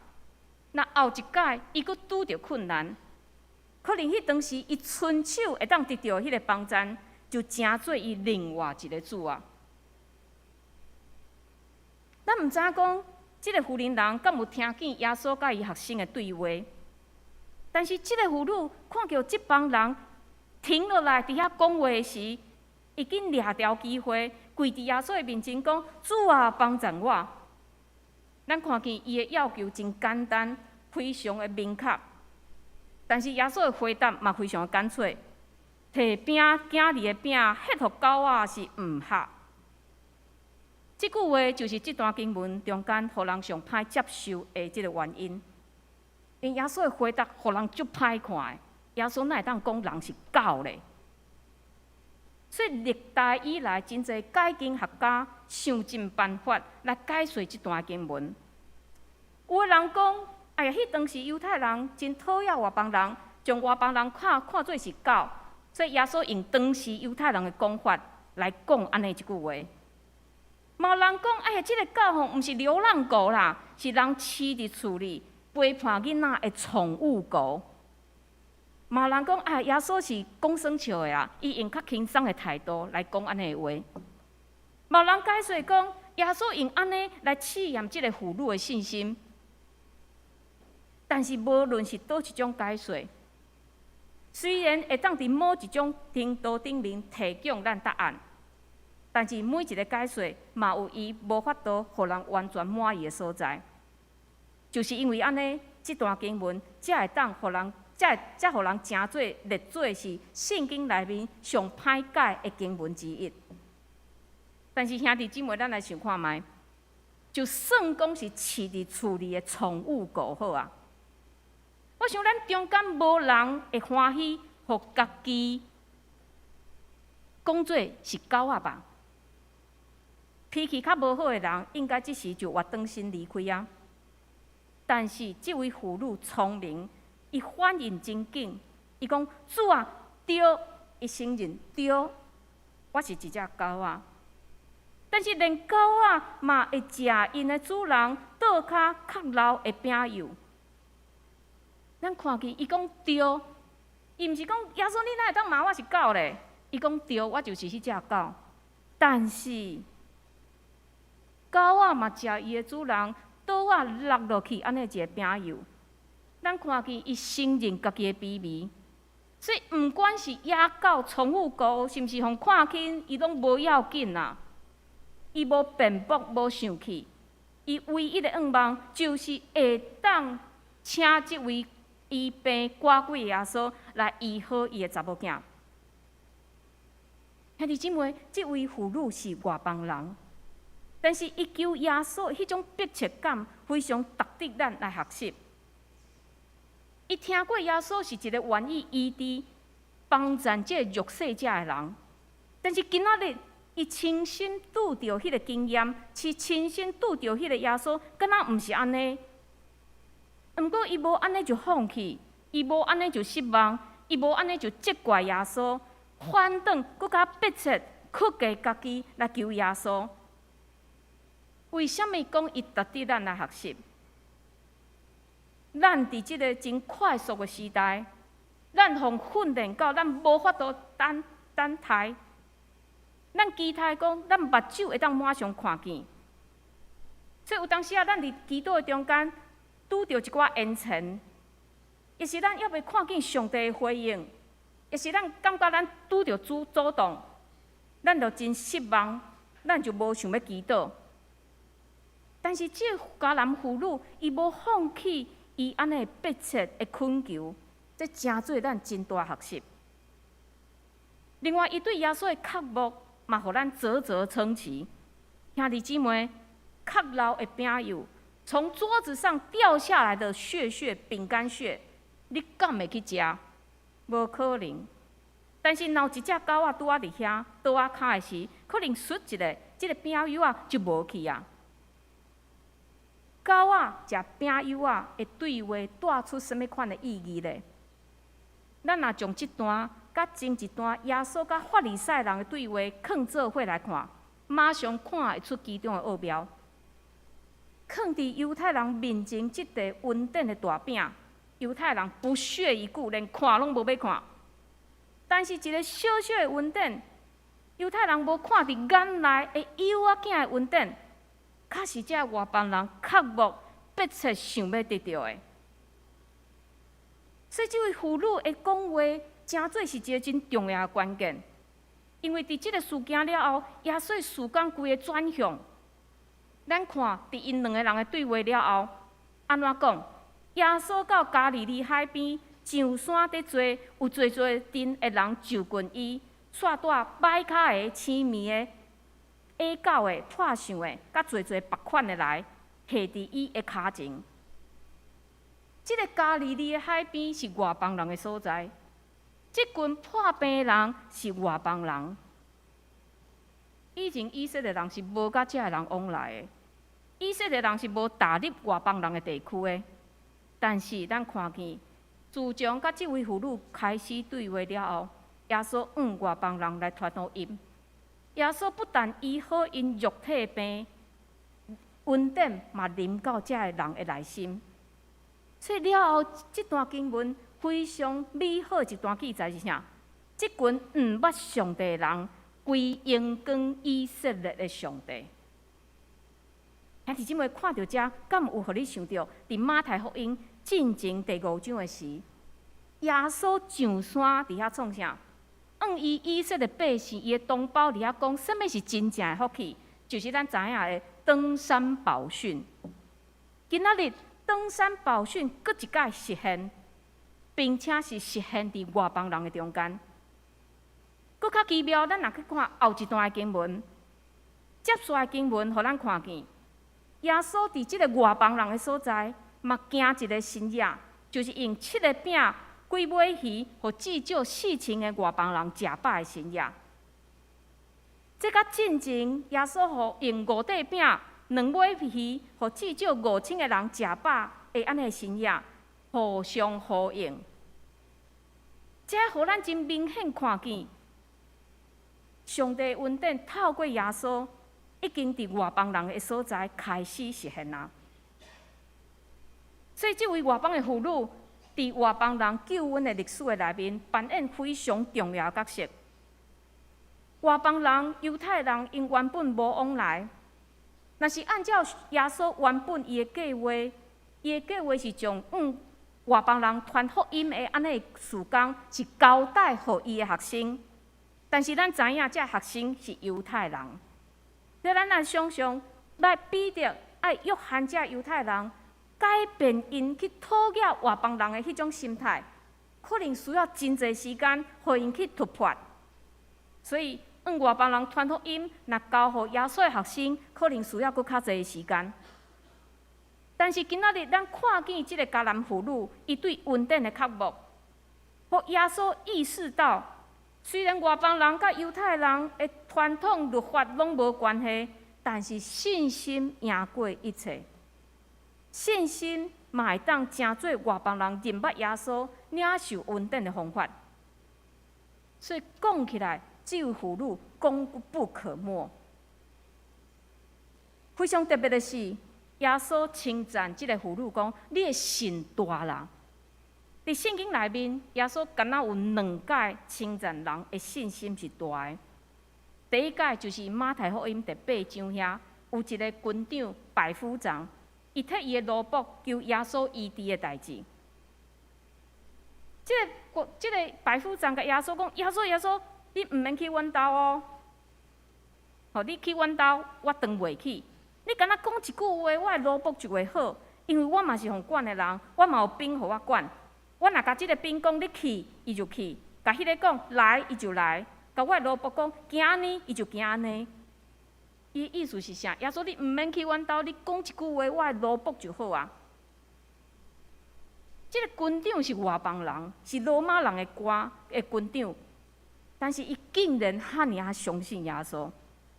若後一擺，伊閣拄著困難，可能彼當時伊伸手會當得著彼个幫助，就成做伊另外一个主啊。咱毋知影講，這个婦人人敢有聽見耶穌佮伊學生的對話？但是這个婦女看著這幫人停落來佇遐講話時，伊緊掠著機會，跪佇耶穌的面前講：“主啊，幫贊我！”咱看見伊的要求真簡單，非常的明確。但是耶穌的回答嘛非常的乾脆：提餅囝兒的餅，獻予狗仔是毋合。這句話就是這段經文中間，予人上歹接受的這个原因。因耶穌的回答，予人足歹看的。耶穌哪會當講人是狗咧？所以歷代以來，真濟解經學家想盡辦法來解釋這段經文。有的人講：“哎呀，彼當時猶太人真討厭外邦人，將外邦人看看做是狗，所以耶穌用當時猶太人的講法來講按呢一句話。”嘛有人講：“哎呀，這个狗吼，毋是流浪狗啦，是人飼佇厝裡陪伴囡仔的寵物狗。”嘛有人講：“啊，耶穌是講耍笑的啊，伊用較輕鬆的態度來講按呢的話。”嘛有人解釋講，耶穌用按呢來試驗這个婦女的信心。但是無論是佗一種解釋，雖然會當佇某一種程度頂面提供咱答案，但是每一个解釋嘛有伊無法度予人完全滿意的所在。就是因為按呢，這段經文才會當予人，才予人成做列做是聖經內面上歹解的經文之一。但是兄弟姊妹，咱來想看覓，就算講是飼佇厝裡的寵物狗好啊。我想咱中間無人會歡喜，予家己講做是狗仔吧？脾氣較無好的人，應該這時就活轉身離開啊。但是這位婦女聰明，伊反應真緊，伊講：“主啊，對，伊承認對，我是一隻狗仔。但是連狗仔嘛會食𪜶的主人桌跤較留的餅幼。”咱看見伊講對，伊毋是講耶穌，你哪會當罵我是狗咧？伊講對，我就是彼隻狗。但是狗仔嘛食伊的主人桌仔落落去，按呢一个餅幼。咱看見伊承認家己的卑微，所以毋管是野狗、寵物狗，是毋是予看輕，伊攏無要緊啦。伊無辯駁，無生氣，伊唯一的願望就是會當請這位醫病趕鬼的耶穌來醫好伊的查某囝。兄弟姊妹，這位婦女是外邦人，但是伊求耶穌彼種迫切感非常值得咱來學習。伊聽過耶穌是一个願意醫治、幫贊這个弱勢者的人，但是今仔日伊親身拄著彼个經驗，是親身拄著彼个耶穌，敢若毋是按呢。毋過伊無按呢就放棄，伊無按呢就失望，伊無按呢就責怪耶穌，反轉閣較迫切，屈低家己來求耶穌。為啥物講伊值得咱來學習？咱佇這个真快速的時代，咱予訓練到咱無法度等等待。咱期待講，咱目睭會當馬上看見。所以有當時啊，咱佇祈禱的中間拄著一寡延遲，抑是咱猶未看見上帝的回應，抑是咱感覺咱拄著阻阻擋，咱就真失望，咱就無想欲祈禱。但是這个迦南婦女，伊無放棄，伊按呢迫切的懇求，這成做咱真大學習。另外，伊對耶穌的渴慕，嘛予咱嘖嘖稱奇。兄弟姊妹，較留的餅幼，從桌子上掉下來的屑屑、餅乾屑，你敢會去食？無可能。但是，若有一隻狗仔拄仔佇遐桌仔跤的時，可能嗖一下，這个餅幼仔就無去啊。狗仔食餅幼仔的對話帶出啥物款的意義咧？咱若將這段佮佮前一段耶穌佮法利賽人的對話囥做伙來看，馬上看會出其中的奧妙。囥佇猶太人面前這塊恩典的大餅，猶太人不屑一顧，連看攏無欲看。但是一个小小的恩典，猶太人無看佇眼內的幼仔囝的恩典，較是這外邦人渴慕、迫切想欲得著的。所以，這位婦女的講話，誠做是一个真重要的關鍵。因為佇這个事件了後，耶穌事工規个轉向。咱看，佇𪜶兩个人的對話了後，按怎講？耶穌到加利利海邊上山佇坐，有濟濟陣的人就近伊，煞帶䆀跤的、青痼的、痲狗的、破相的，佮濟濟別款的來，下佇伊的跤前。這个加利利的海邊是外邦人的所在，這群破病的人是外邦人。以前以色列人是無佮這个人往來的，以色列人是無踏入外邦人的地區的。但是咱看見，自從佮這位婦女開始對話了後，耶穌向外邦人來傳福音。耶穌不但醫好𪜶肉體病，恩典嘛臨到這个人的內心。所以了後，這段經文非常美好一段記載是啥？這群毋捌上帝的人，歸榮光以色列的上帝。兄弟姊妹看著這，敢有予你想著？佇馬太福音進前第五章的時，耶穌上山佇遐創啥？向伊以色列百姓、伊的同胞佇遐講，啥物是真正的福氣？就是咱知影的登山寶訓。今仔日登山寶訓閣一擺實現，並且是實現佇外邦人的中間。閣較奇妙，咱若去看後一段的經文，接續的經文，予咱看見耶穌佇這个外邦人的所在，嘛行一个神跡，就是用七个餅、幾尾魚，予至少4000个外邦人食飽的神跡。這佮進前耶穌予用五塊餅、兩尾魚，予至少5000个人食飽的按呢神跡，互相呼應。這予咱真明顯看見，上帝恩典透過耶穌，已經佇外邦人的所在開始實現啊。所以，這位外邦的婦女，佇外邦人救恩的歷史的內面，扮演非常重要的角色。外邦人、猶太人，𪜶原本無往來。若是按照耶穌原本伊的計劃，伊的計劃是將向外邦人傳福音的按呢事工，是交代予伊的學生。但是咱知影，這學生是猶太人。所以咱來想象，來彼得愛約翰這猶太人改變𪜶去討厭外邦人的彼種心態，可能需要真濟時間，予𪜶去突破。所以，向外邦人傳福音，若交予耶穌的學生，可能需要閣較濟時間。但是今仔日咱看見這个迦南婦女，伊對恩典的渴慕，予耶穌意識到，雖然外邦人佮猶太人的傳統律法攏無關係，但是信心贏過一切。信心嘛會當成做外邦人認捌耶穌、領受恩典的方法。所以講起來，這位婦女功不可沒。非常特別的是，耶穌稱讚這个婦女講：“你的信大啦。”佇聖經內面，耶穌敢若有兩擺稱讚人的信心是大的。第一擺就是馬太福音第八章遐，有一个軍長百夫長，伊替伊的奴僕求耶穌醫治的代誌。這个百夫長共耶穌講：“耶穌，耶穌，你毋免去阮兜哦，吼，你去阮兜，我當袂起。你敢若講一句話，我的奴僕就會好，因為我嘛是予管的人，我嘛有兵予我管。我若共這个兵講你去，伊就去；共彼个講來，伊就來；共我的奴僕講行按呢，伊就行按呢。”伊的意思是啥？耶穌，你毋免去阮兜，你講一句話，我的奴僕就好啊。這个軍長是外邦人，是羅馬人的官的軍長，但是伊竟然遐爾仔相信耶穌，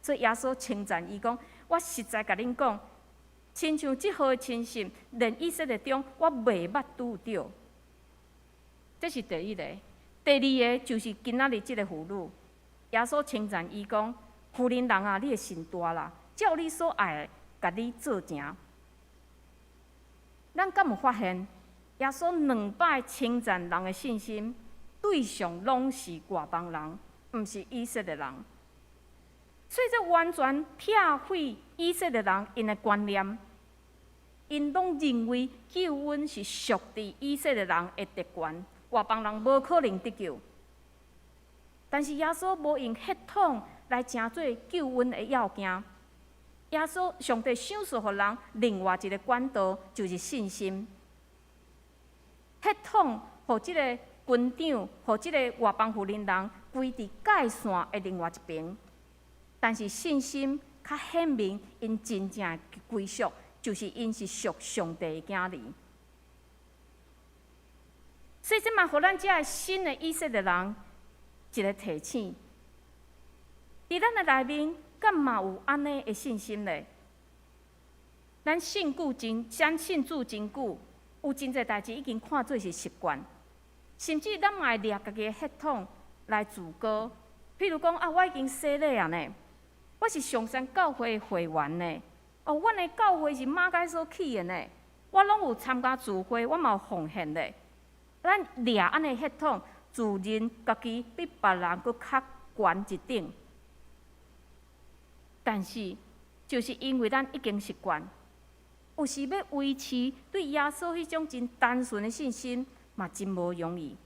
所以耶穌稱讚伊講：“我實在共恁講，親像這號的親信，連以色列中我袂捌拄著。”這是第一个。第二个就是今仔日這个婦女，耶穌稱讚伊講：婦人人啊，你的信大啦，照你所愛的，共你做成。咱敢有發現，耶穌兩擺稱讚人的信心，對象攏是外邦人，毋是以色列人。所以這完全拆毀以色列人𪜶的觀念，𪜶攏認為救恩是屬佇以色列人的特權，外邦人無可能得救。但是耶穌無用血統來成做救恩的要件。耶穌上帝賞賜予人另外一个管道，就是信心。血統予這个軍長，予這个外邦婦人人歸佇界線的另外一邊。但是信心較顯明，𪜶真正的歸屬，就是𪜶是屬上帝的囝兒。所以這嘛，予咱這个新的以色列人一个提醒：佇咱的內面，敢嘛有按呢的信心咧？咱信主真久，有真濟代誌已經看做是習慣，甚至咱嘛會掠家己的血統來自高。譬如講啊，我已經洗禮啊呢，我是上山教會的會員呢。哦，阮的教會是馬偕所起的呢，我攏有參加聚會，我嘛有奉獻咧。咱掠按呢血統，自認家己比別人閣較懸一等。但是，就是因為咱已經習慣，有時欲維持對耶穌彼種真單純的信心，嘛真無容易。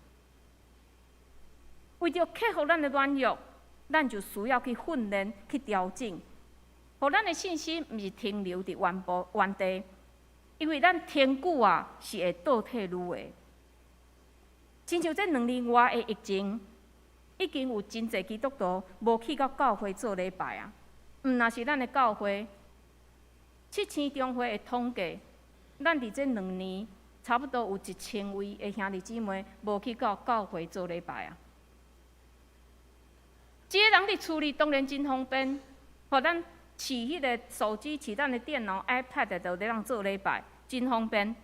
為著克服咱的軟弱，咱就需要去訓練、去調整，予咱的信心毋是停留佇原步原地，因為咱停久啊是會倒退嚕的。親像這2年外的疫情，已經有真濟基督徒無去到教會做禮拜啊。毋若是咱的教會，七星中會的統計，咱佇這兩年差不多有1000位的兄弟姊妹無去到教會做禮拜啊。這个人佇厝裡當然真方便，予咱飼彼个手機、飼咱的電腦、iPad 就咧通做禮拜，真方便。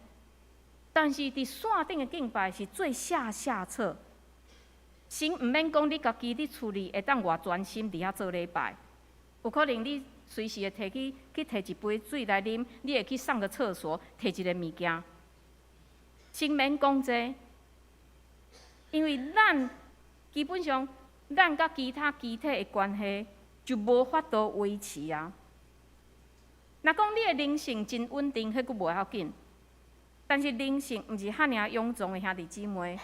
但是佇線頂的敬拜是最下下策。先毋免講你家己佇厝裡會當偌專心佇遐做禮拜，有可能你隨時會提去去提一杯水來啉，你會去上個廁所，提一个物件。先免講這，因為咱基本上咱佮其他肢體的關係就無法度維持啊。若講你的靈性真穩定，彼閣無要緊。但是靈性毋是遐爾臃腫的兄弟姊妹，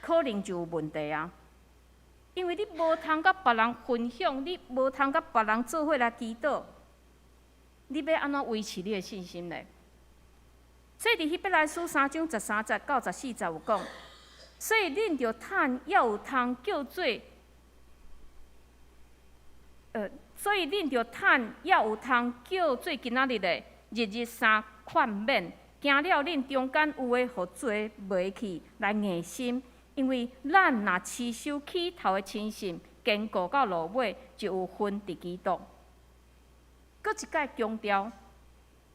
可能就有問題啊。因為你無通佮別人分享，你無通佮別人做伙來祈禱，你欲按怎維持你的信心呢？所以佇希伯來書3章13節到14節有講，所以恁著趁猶有通叫做，所以恁著趁猶有通叫做今仔日的，日日相勸勉。驚了恁中間有的予罪迷去來硬心，因為咱若持守起頭的親信，堅固到落尾，就有份佇基督。閣一擺強調，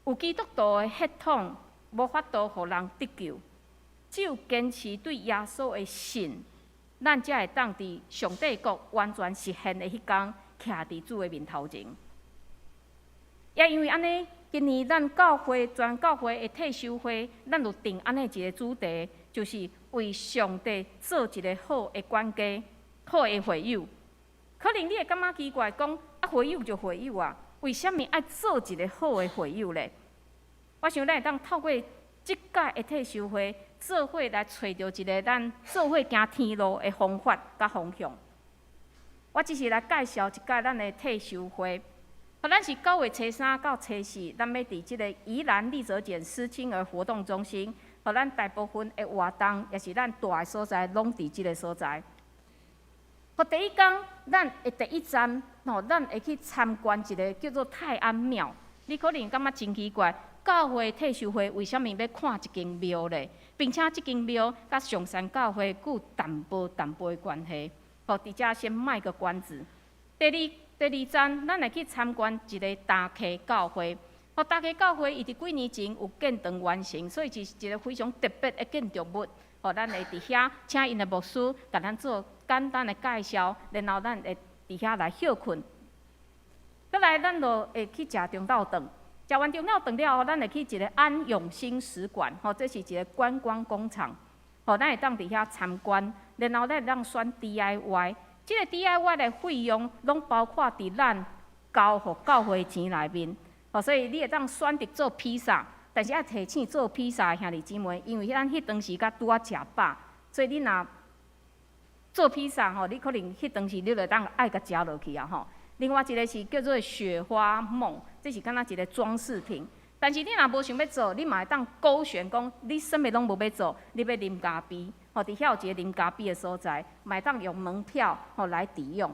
有基督徒的血統，無法度予人得救，只有堅持對耶穌的信，咱才會當佇上帝國完全實現的彼工，徛佇主的面頭前。也因為按呢，今年咱教會全教會的退修會，咱有定按呢一个主題，就是為上帝做一个好的管家、好的會友。可能你會感覺奇怪，講啊會友就會友啊，為啥物愛做一个好的會友咧？我想咱會當透過這屆的退修會，做伙來揣著一个咱做伙行天路的方法佮方向。我只是來介紹一屆咱的退修會。咱是9月初3到初4，咱欲佇這个宜蘭立澤簡失親兒活動中心，予咱大部分的活動，也是咱蹛的所在，攏佇這个所在。予第一工，咱的第一站，吼，咱會去參觀一个叫做泰安廟。你可能感覺真奇怪，教會退修會為啥物欲看一間廟咧？並且這間廟佮上山教會閣有淡薄淡薄的關係。予佇遮先賣個關子。第二站，咱來去參觀一个大溪教會。予大溪教會，伊佇幾年前有建堂完成，所以是一个非常特別的建築物。予咱會佇遐請𪜶的牧師共咱做簡單的介紹，然後咱會佇遐來歇睏。閣來，咱就會去食中晝頓。食完中晝頓了後，咱會去一个安永興使館，吼，這是一个觀光工廠，吼，咱會當佇遐參觀，然後咱會當選 DIY，這个 DIY 的費用攏包括佇咱交予教會錢內面，吼，所以你會當選擇做披薩，但是愛提醒做披薩的兄弟姊妹，因為咱彼當時才拄仔食飽，所以你若做披薩吼，你可能彼當時你就當愛共食落去啊吼。另外一个是叫做雪花夢，這是敢若一个裝飾品。但是你若無想欲做，你嘛會當勾選講，你啥物攏無欲做，你欲啉咖啡，吼，佇遐有一个啉咖啡的所在，嘛會當用門票吼來抵用。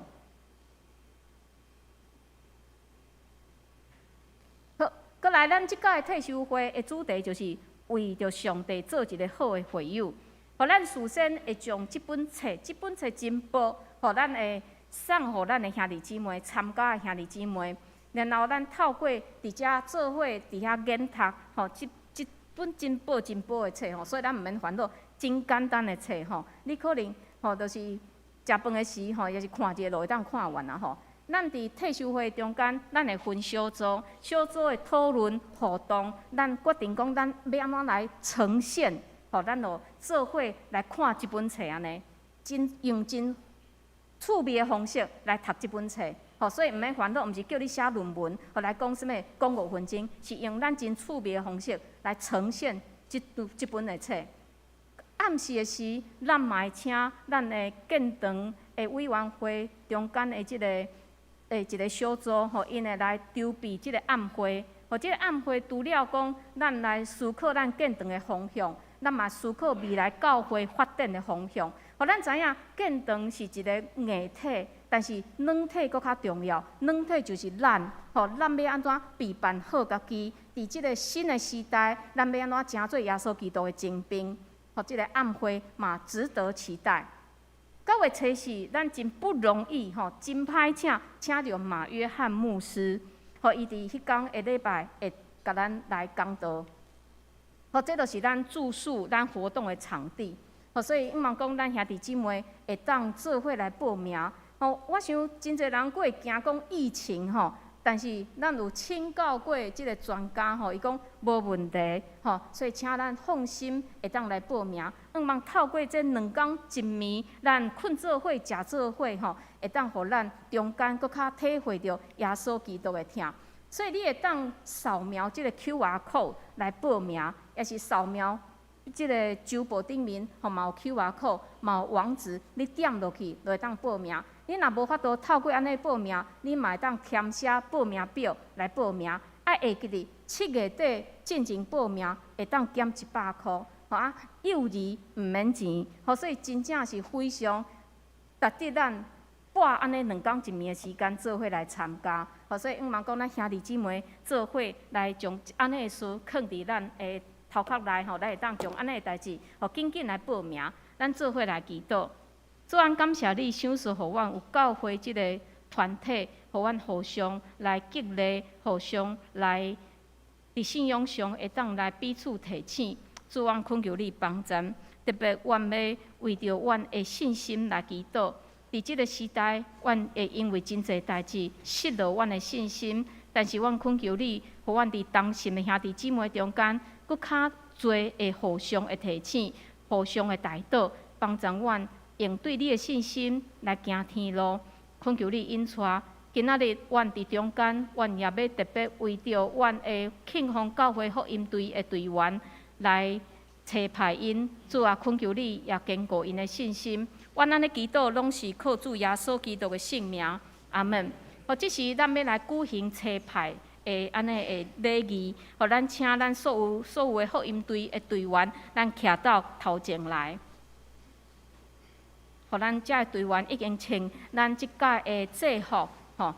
好，閣來咱這屆退修會的主題就是為著上帝做一个好的會友。予咱事先會將這本冊，這本冊真薄，予咱會送予咱的兄弟姊妹參加的兄弟姊妹，然後咱透過佇遮做伙佇遐研讀，吼，這這本真薄真薄的冊吼，所以咱毋免煩惱，真簡單的冊吼，你可能吼就是食飯的時吼，抑是看一下就會當看完啊吼。咱佇退修會中間，咱會分小組，小組的討論互動，咱決定講咱欲按怎來呈現，予咱就做伙來看這本冊按呢，真用真趣味的方式來讀這本冊，吼，所以毋免煩惱，毋是叫你寫論文，予來講啥物講5分鐘，是用咱真趣味的方式來呈現這這本的冊。暗時的時，咱嘛會請咱的建堂的委員會中間的這个的一个小組，吼，𪜶會來籌備這个暗會。予這个暗會除了講咱來思考咱建堂的方向，咱嘛思考未來教會發展的方向。予咱知影建堂是一个硬體，但是軟體閣較重要。軟體就是咱，吼，咱欲按怎備辦好家己？佇這个新的時代，咱欲按怎成做耶穌基督的精兵？予這个暗會嘛值得期待。九月初四，咱真不容易，吼，真歹請，請著馬約翰牧師，予伊佇彼工下禮拜會共咱來講道。予這就是咱住宿、咱活動的場地。予所以，向望講咱兄弟姊妹會當做伙來報名。予我想真濟人閣會驚講疫情吼，但是咱有請教過這个專家吼，伊講無問題吼，所以請咱放心會當來報名。向望透過這兩工一暝，咱睏做伙、食做伙吼，會當予咱中間閣較體會著耶穌基督的疼。所以你會當掃描這个 QR code 來報名，抑是掃描這个周報頂面吼嘛有 QR code，嘛有網址，你點落去就會當報名。你若無法度透過按呢報名，你嘛會當填寫報名表來報名。愛會記得7月底進前報名會當減100箍，予啊幼兒毋免錢，予所以真正是非常值得咱撥按呢兩工一暝的時間做伙來參加。予所以向望講咱兄弟姊妹做伙來將按呢的事囥佇咱的頭殼內吼，咱會當將按呢的代誌，予緊緊來報名，咱做伙來祈禱。主啊，感謝你賞賜予阮有教會這个團體，予阮互相來激勵，互相來佇信仰上會當來彼此提醒。主啊，懇求你幫助，特別阮欲為著阮的信心來祈禱。佇這个時代，阮會因為真濟代誌失落阮的信心，但是阮懇求你，予阮佇同信的兄弟姊妹中間，閣較濟會互相的提醒，互相的代禱，幫助阮用對你的信心來行天路。懇求你引帶。今仔日阮佇中間，阮也欲特別為著阮的慶豐教會福音隊的隊員來差派𪜶，主啊，懇求你也堅固𪜶的信心。阮按呢祈禱，攏是靠主耶穌基督的聖名，阿們。予這時咱欲來舉行差派的按呢的禮儀，予咱請咱所有所有的福音隊的隊員，咱徛到頭前來。予咱遮的隊員已經穿咱這屆的制服，吼。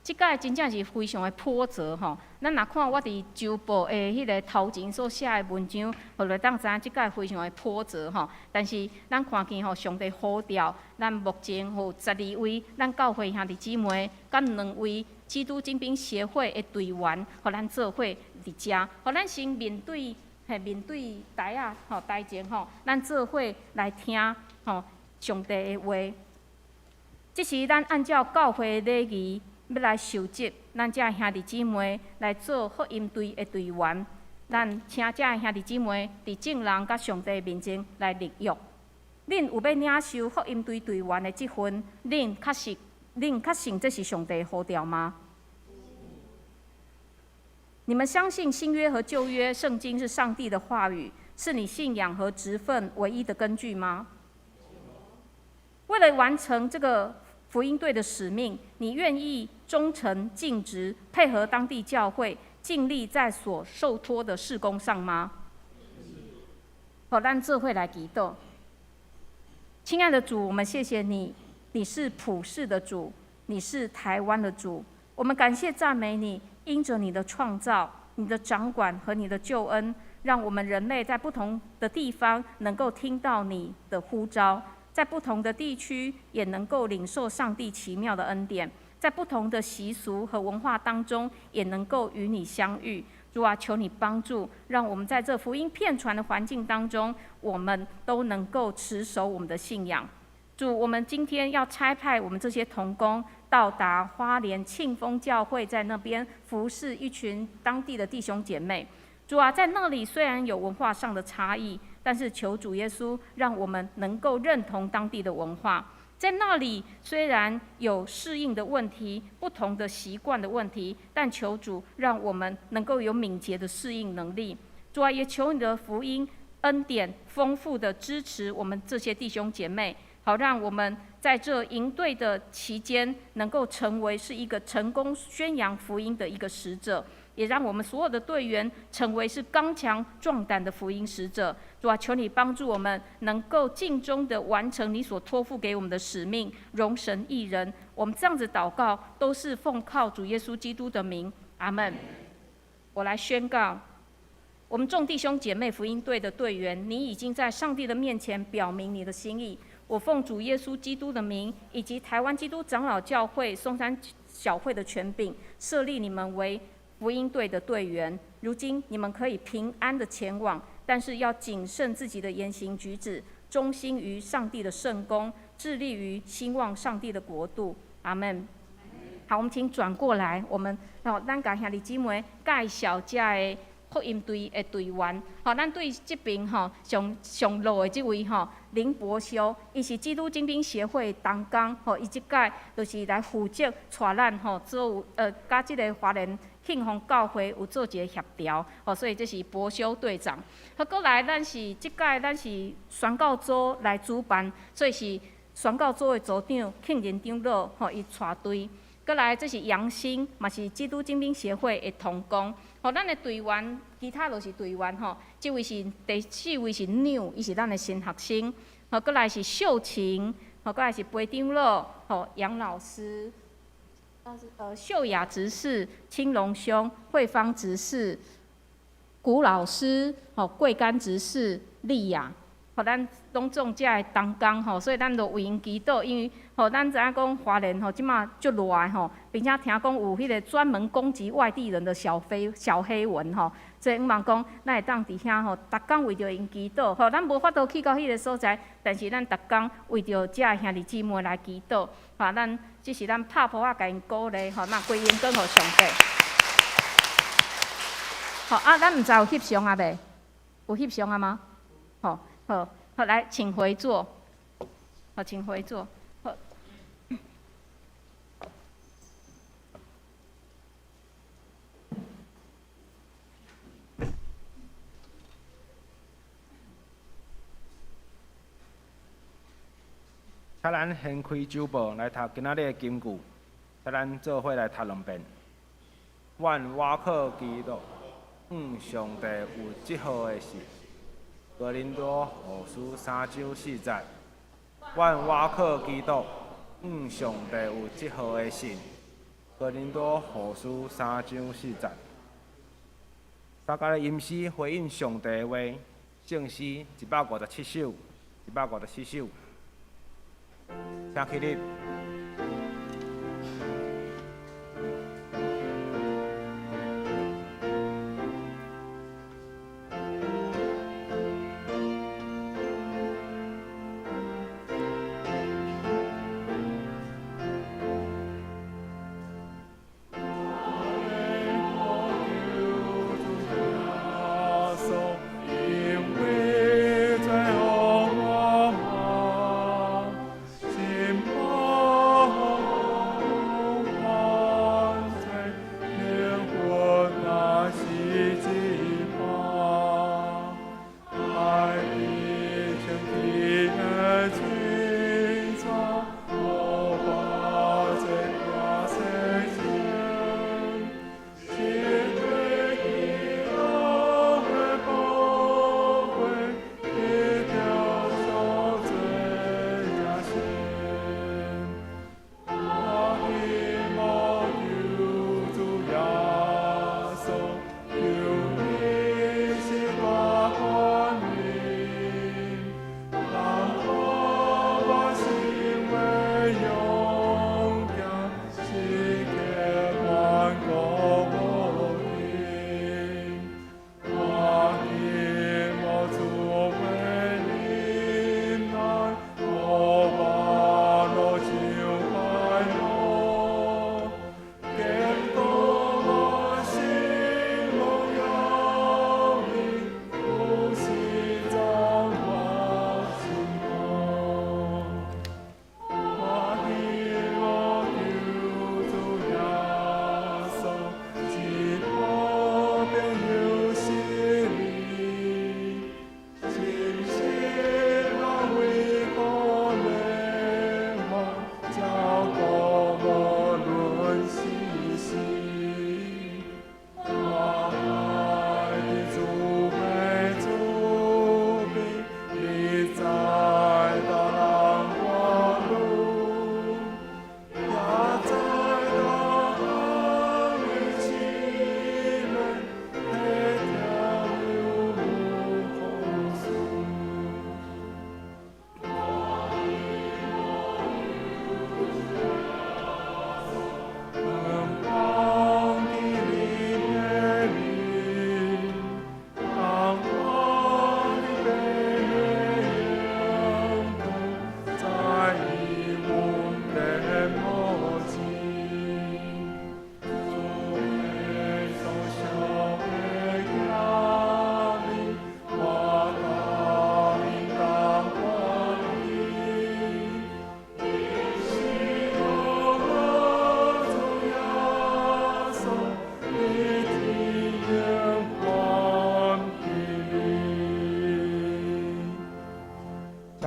這屆真正是非常的波折，吼。咱若看我佇週報的彼个頭前所寫的文章，予就當知影這屆非常的波折，吼。但是咱看見吼，上帝呼召咱目前有12位咱教會兄弟姊妹，佮兩位基督精兵協會的隊員，予咱做伙佇遮，予咱先面對嘿，面對台仔吼台前吼，咱做伙來聽吼上帝的話。這時，咱按照教會禮儀欲來受洗，咱遮兄弟姊妹來做福音隊的隊員。咱請遮兄弟姊妹佇眾人佮上帝面前來立約。恁有欲領受福音隊隊員的職分？恁確信這是上帝的呼召嗎？你們相信新約和舊約聖經是上帝的話語，是你信仰和職分唯一的根據嗎？為了完成這個福音隊的使命，你願意忠誠盡職，配合當地教會，盡力在所受託的事工上嗎？好，咱做伙來祈禱。親愛的主，我們謝謝你，你是普世的主，你是台灣的主。我們感謝讚美你，因著你的創造、你的掌管和你的救恩，讓我們人類在不同的地方能夠聽到你的呼召，在不同的地區也能夠領受上帝奇妙的恩典，在不同的習俗和文化當中也能夠與你相遇。主啊，求你幫助，讓我們在這福音遍傳的環境當中，我們都能夠持守我們的信仰。主，我們今天要差派我們這些同工到達花蓮慶豐教會，在那邊服侍一群當地的弟兄姐妹。主啊，在那裡雖然有文化上的差異，但是求主耶穌讓我們能夠認同當地的文化。在那裡雖然有適應的問題、不同的習慣的問題，但求主讓我們能夠有敏捷的適應能力。主啊，也求你的福音恩典豐富的支持我們這些弟兄姐妹，好讓我們在這營隊的期間，能夠成為是一個成功宣揚福音的一個使者，也讓我們所有的隊員成為是剛強壯膽的福音使者。主啊，求你幫助我們能夠盡忠的完成你所託付給我們的使命，榮神益人。我們這樣子禱告，都是奉靠主耶穌基督的名，阿門。我來宣告，我們眾弟兄姐妹福音隊的隊員，你已經在上帝的面前表明你的心意。我奉主耶穌基督的名，以及台灣基督長老教會松山小會的權柄，設立你們為福音隊的隊員。如今你們可以平安的前往，但是要謹慎自己的言行舉止，忠心於上帝的聖工，致力於興旺上帝的國度。阿門。好，我們請轉過來，我們哦，咱共兄弟姊妹介紹遮个福音隊的隊員。好，咱對這邊吼上上老的這位吼林伯修，伊是基督精兵協會同工，吼，伊這擺就是來負責帶咱吼做佮這个花蓮慶豐教會有做一个協調，吼，所以這是伯修隊長。好，閣來咱是這擺咱是宣教組來主辦，所以是宣教組的組長慶仁長老吼，伊帶隊。閣來這是楊興，嘛是基督精兵協會的同工。吼，咱的隊員，其他都是隊員吼。這位是第四位是妞，伊是咱的新學生。吼，閣來是秀琴，吼，閣來是裴長老，吼，楊老師，秀雅執事、青龍兄、慧芳執事、古老師，吼，桂甘執事、麗雅。予咱攏總遮的同工吼，所以咱就為𪜶祈禱，因為吼，咱知影講花蓮吼，這馬足熱的吼，並且聽講有彼个專門攻擊外地人的小黑蚊吼，所以向望講，咱會當佇遐吼，逐工為著𪜶祈禱，吼，咱無法度去到彼个所在，但是咱逐工為著遮兄弟姊妹來祈禱，吼，咱這是咱拍噗仔共𪜶鼓勵，吼，嘛歸榮光予上帝。好啊，咱毋知有翕相啊未？有翕相啊嗎？好。好，好，來，請回座。好，請回座。好。請咱掀開周報來讀今仔日的金句，請咱做伙來讀兩遍。願倚靠基督，向上帝有這號的信。哥林多後書三章四節，願倚靠基督，向上帝有這號的信。哥林多後書三章四節，三家的吟詩回應上帝的話，聖詩157首，157首，請起立。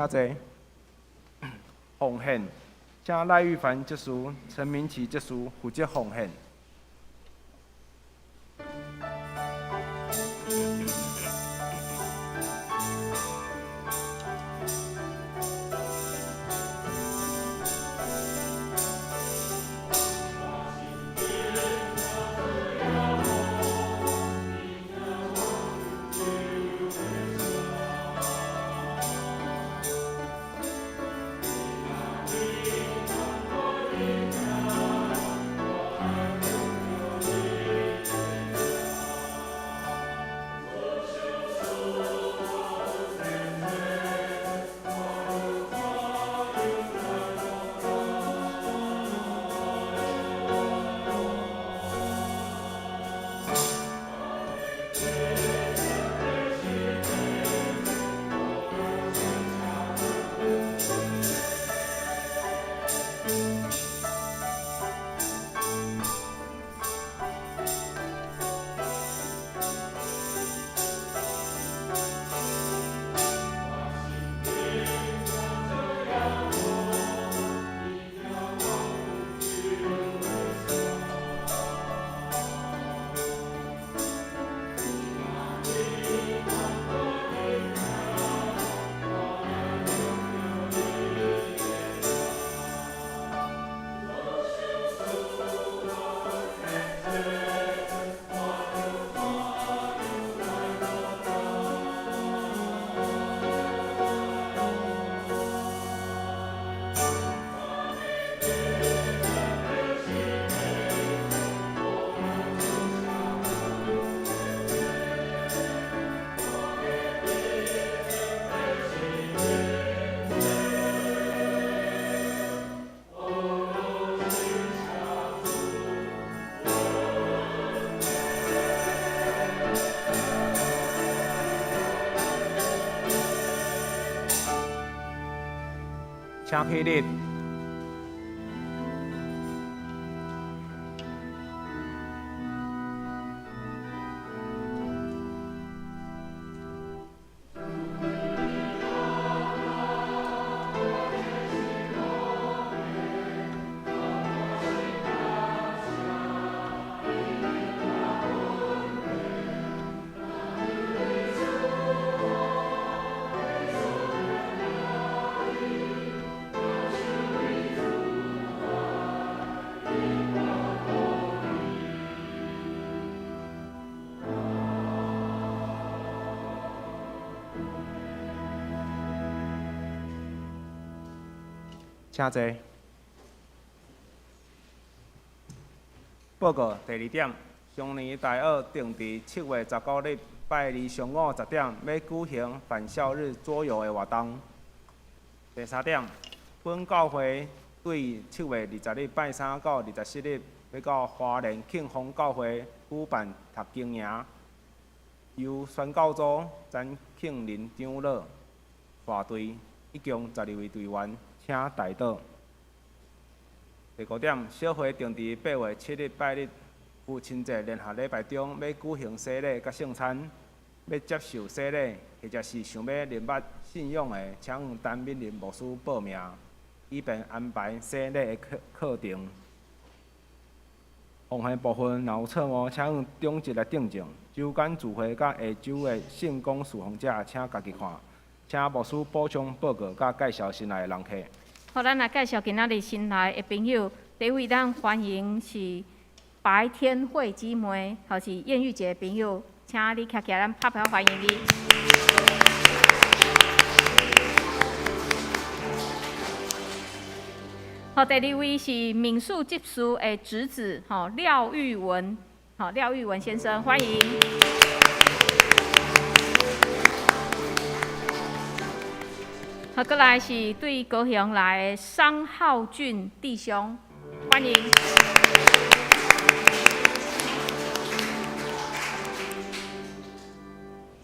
請坐。奉獻，請賴玉凡執事、陳明奇執事負責奉獻。請起立。請坐。報告第二點，松年大學定佇7月19日拜二上午10點，欲舉行返校日桌遊的活動。第三點，本教會對7月20日拜三到27日，欲到花蓮慶豐教會舉辦讀經營，由宣教組詹慶林長老帶隊，一共12位隊員，請代禱。第五點，小會定佇8月7日拜日父親節聯合禮拜中，欲舉行洗禮佮聖餐，欲接受洗禮或者是想欲認捌信仰的，請向陳敏玲牧師報名，以便安排洗禮的課課程。奉獻部分若有錯誤，請向長執來訂正。週間聚會佮下週的聖工事奉者，請家己看。請牧師補充報告佮介紹新來的人客。好，咱來介紹今仔日新來的朋友。第一位，咱歡迎是白天慧姊妹，予是艷玉姐的朋友，請你徛起來，咱拍票歡迎伊。好，第二位是敏樹執事的侄子，吼廖玉文，吼廖玉文先生，歡迎。好，閣來是對高雄來的商浩俊弟兄，歡迎。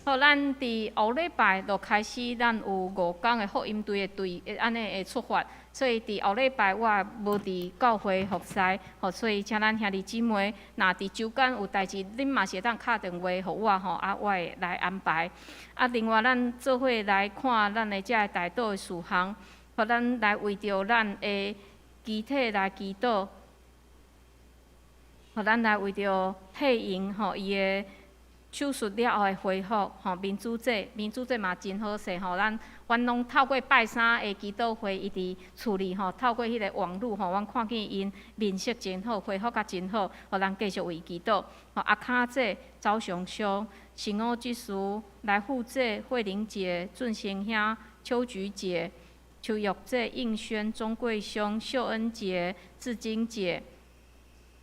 好，好，咱佇後禮拜就開始，咱有5工的福音隊的隊，按呢會出發。所以佇後禮拜我無佇教會服侍，吼，所以請咱兄弟姊妹，若佇週間有代誌，恁嘛是會當敲電話予我吼，啊，我會來安排。啊，另外咱做伙來看咱的這个代禱的事項，予咱來為著咱的肢體來祈禱，予咱來為著佩瑩吼伊的手術了後的恢復，吼，民主姐，民主姐嘛真好勢吼，咱阮攏透過拜三的祈禱會，伊佇厝裡吼，透過彼个網路吼，阮看見𪜶面色真好，恢復甲真好，予咱繼續為祈禱。吼，阿卡姐、周雄兄、神奧之師、來富姐、慧玲姐、俊生兄、秋菊姐、秋玉姐、應軒、鍾桂兄、秀恩姐、志晶姐、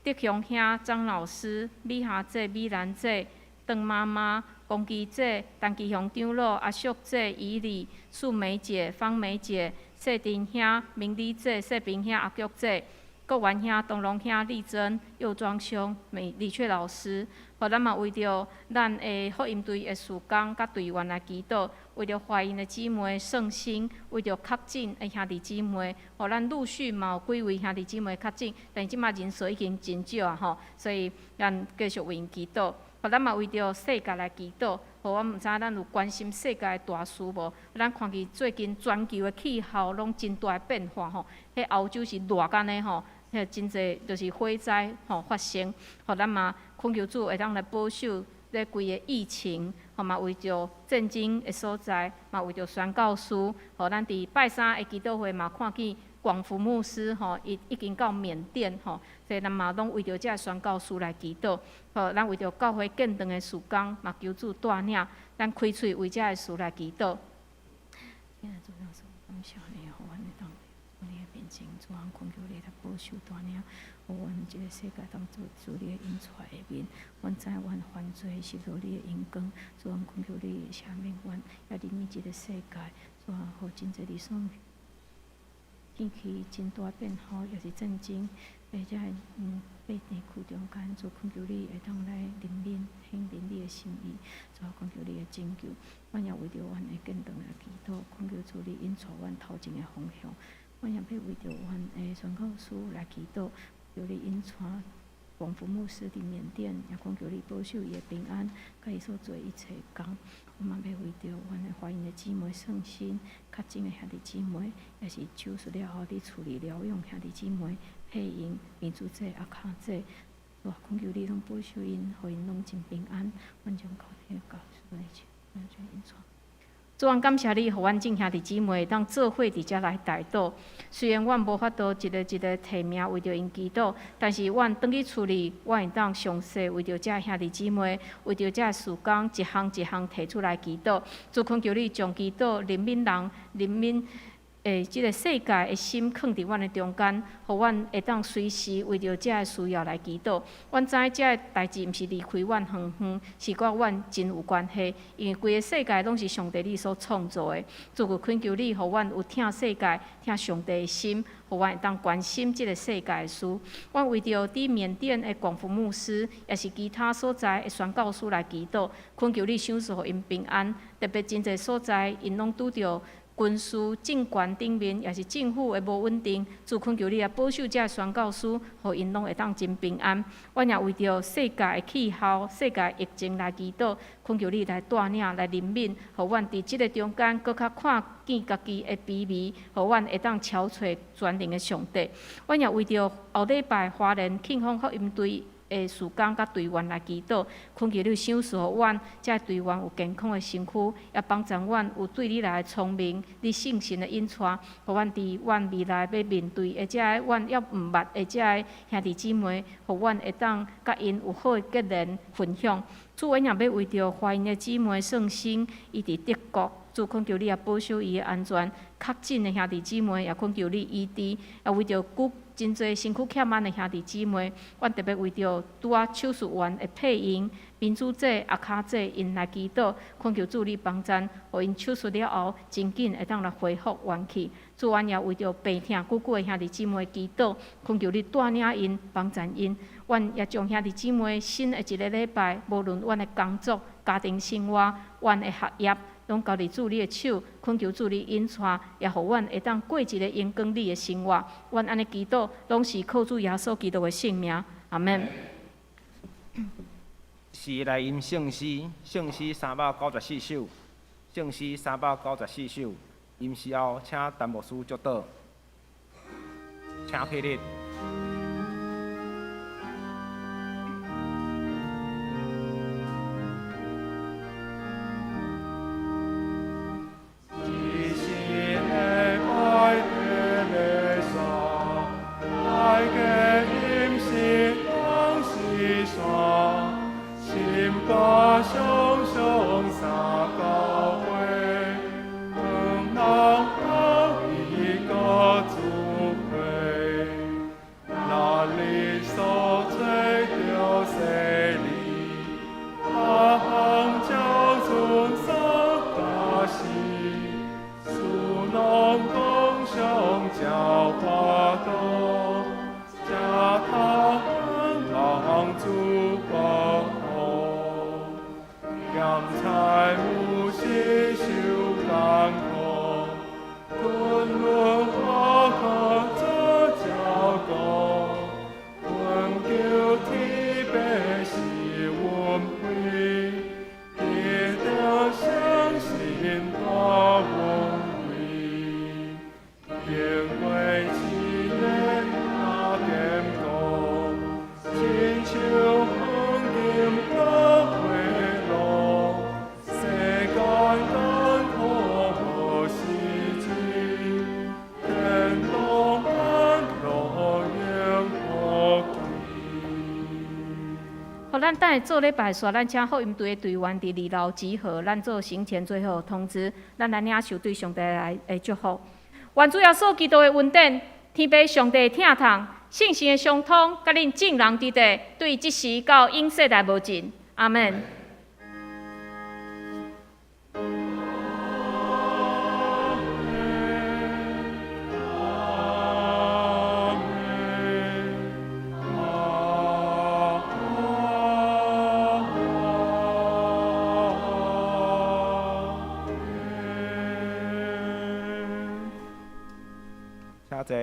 德雄兄、張老師、美霞姐、美蘭姐、鄧媽媽、龚基姐、陳基雄長老、阿淑姐、以禮、素梅姐、方梅姐、謝丁兄、明麗姐、謝平兄、阿菊姐、國元兄、東龍兄、麗珍、右莊兄、美李雀老師，予咱嘛為著咱的福音隊的事工佮隊員來祈禱，為著懷孕的姊妹聖心，為著確診的兄弟姊妹，予咱陸續嘛有幾位兄弟姊妹確診，但是這馬人數已經真少啊吼，所以咱繼續為𪜶祈禱。予咱嘛為著世界來祈禱，予我毋知咱有關心世界的大事無？咱看見最近全球的氣候攏真大的變化吼，彼歐洲是熱甲呢吼，彼真濟就是火災吼發生，予咱嘛懇求主會當來保守這規个疫情，吼嘛為著戰爭的所在，嘛為著宣教師，予咱佇拜三的祈禱會嘛看見廣福牧師吼，伊已經到緬甸吼，所以咱嘛攏為著這宣教師來祈禱。吼，咱為著教會建堂的事工，嘛求主帶領，咱開喙為這个事來祈禱。主耶穌，感謝你，予阮會當佇你的面前，主啊，懇求你來保守帶領，予阮這个世界當做主你的引帶的面。阮知阮犯罪受到你的榮光，主啊，懇求你赦免阮，也憐憫這个世界，主啊，予真濟你所天氣真大變化，也是戰爭，或者百地區中間，主懇求你會當來憐憫，顯明你的心意，主啊，懇求你的拯救。阮也為著阮的建堂來祈禱，懇求主你引帶阮頭前的方向。阮也欲為著阮的宣教師來祈禱，求你引帶廣福牧師佇緬甸，也懇求你保守伊的平安，佮伊所做一切工。我嘛欲為著阮的懷孕的姊妹聖心，確診的兄弟姊妹，也是手術了後佇厝裡療養兄弟姊妹，佩瑩、民主姐、阿卡姐，主啊，懇求你攏保守𪜶，予𪜶攏真平安。阮將交託交主的手，阮將引帶。主啊，感謝你，予阮眾兄弟姊妹會當做伙佇遮來代禱。雖然阮無法度一个一个提名為著𪜶祈禱，但是阮轉去厝裡，阮會當詳細為著遮兄弟姊妹，為著遮事工，一項一項提出來祈禱。主懇求你將祈禱憐憫人、憐憫這个世界的心囥佇阮的中間，予阮會當隨時為著遮个需要來祈禱。阮知遮个代誌毋是離開阮遠遠，是佮阮真有關係，因為規个世界攏是上帝你所創造的。主閣懇求你，予阮有疼世界、疼上帝的心，予阮會當關心這个世界的事。阮為著佇緬甸的廣福牧師，也是其他所在的宣教師來祈禱，懇求你賞賜予𪜶平安。特別真濟所在，𪜶攏拄著軍事政權頂面，也是政府的無穩定，主懇求你來保守這宣教師，予𪜶攏會當真平安。阮也為著世界的氣候、世界疫情來祈禱，懇求你來帶領、來憐憫，予阮佇這个中間，閣較看見家己的卑微，予阮會當朝揣全能的上帝。阮也為著後禮拜花蓮慶豐福音隊的事工佮隊員來祈禱，懇求你賞賜予阮這隊員有健康的身軀，也幫助阮有對你來的聰明、你聖神的引帶，予阮佇阮未來欲面對的這个阮猶毋捌的這个兄弟姊妹，予阮會當佮𪜶有好的結連分享。主，阮也欲為著懷孕的姊妹聖心，伊佇德國，主懇求你也保守伊的安全。確診的兄弟姊妹也懇求你醫治，也為著久真濟身軀欠安的兄弟姊妹，阮特別為著拄仔手術完的配音、民主姐、阿卡姐𪜶來祈禱，懇求主你幫贊，予𪜶手術了後真緊會當來恢復元氣。主，阮也為著病疼久久的兄弟姊妹祈禱，懇求你帶領𪜶，幫贊𪜶。阮也將兄弟姊妹新的一个禮拜，無論阮的工作、家庭生活、阮的學業，攏交佇主你的手，懇求主你引帶，也予阮會當過一个榮光你的生活。阮按呢祈禱，攏是靠主耶穌基督的聖名。阿們。是來吟聖詩，聖詩394首，聖詩394首。吟詩後，請陳牧師祝禱，請起立。咱等下做禮拜煞，咱請福音隊的隊員佇二樓集合，咱做行前最後通知，咱來領受對上帝來的祝福。願主耶穌基督的恩典、天父上帝的疼痛、聖神的相通，佮恁眾人佇佇，對這時到永世代無盡。阿們。請坐。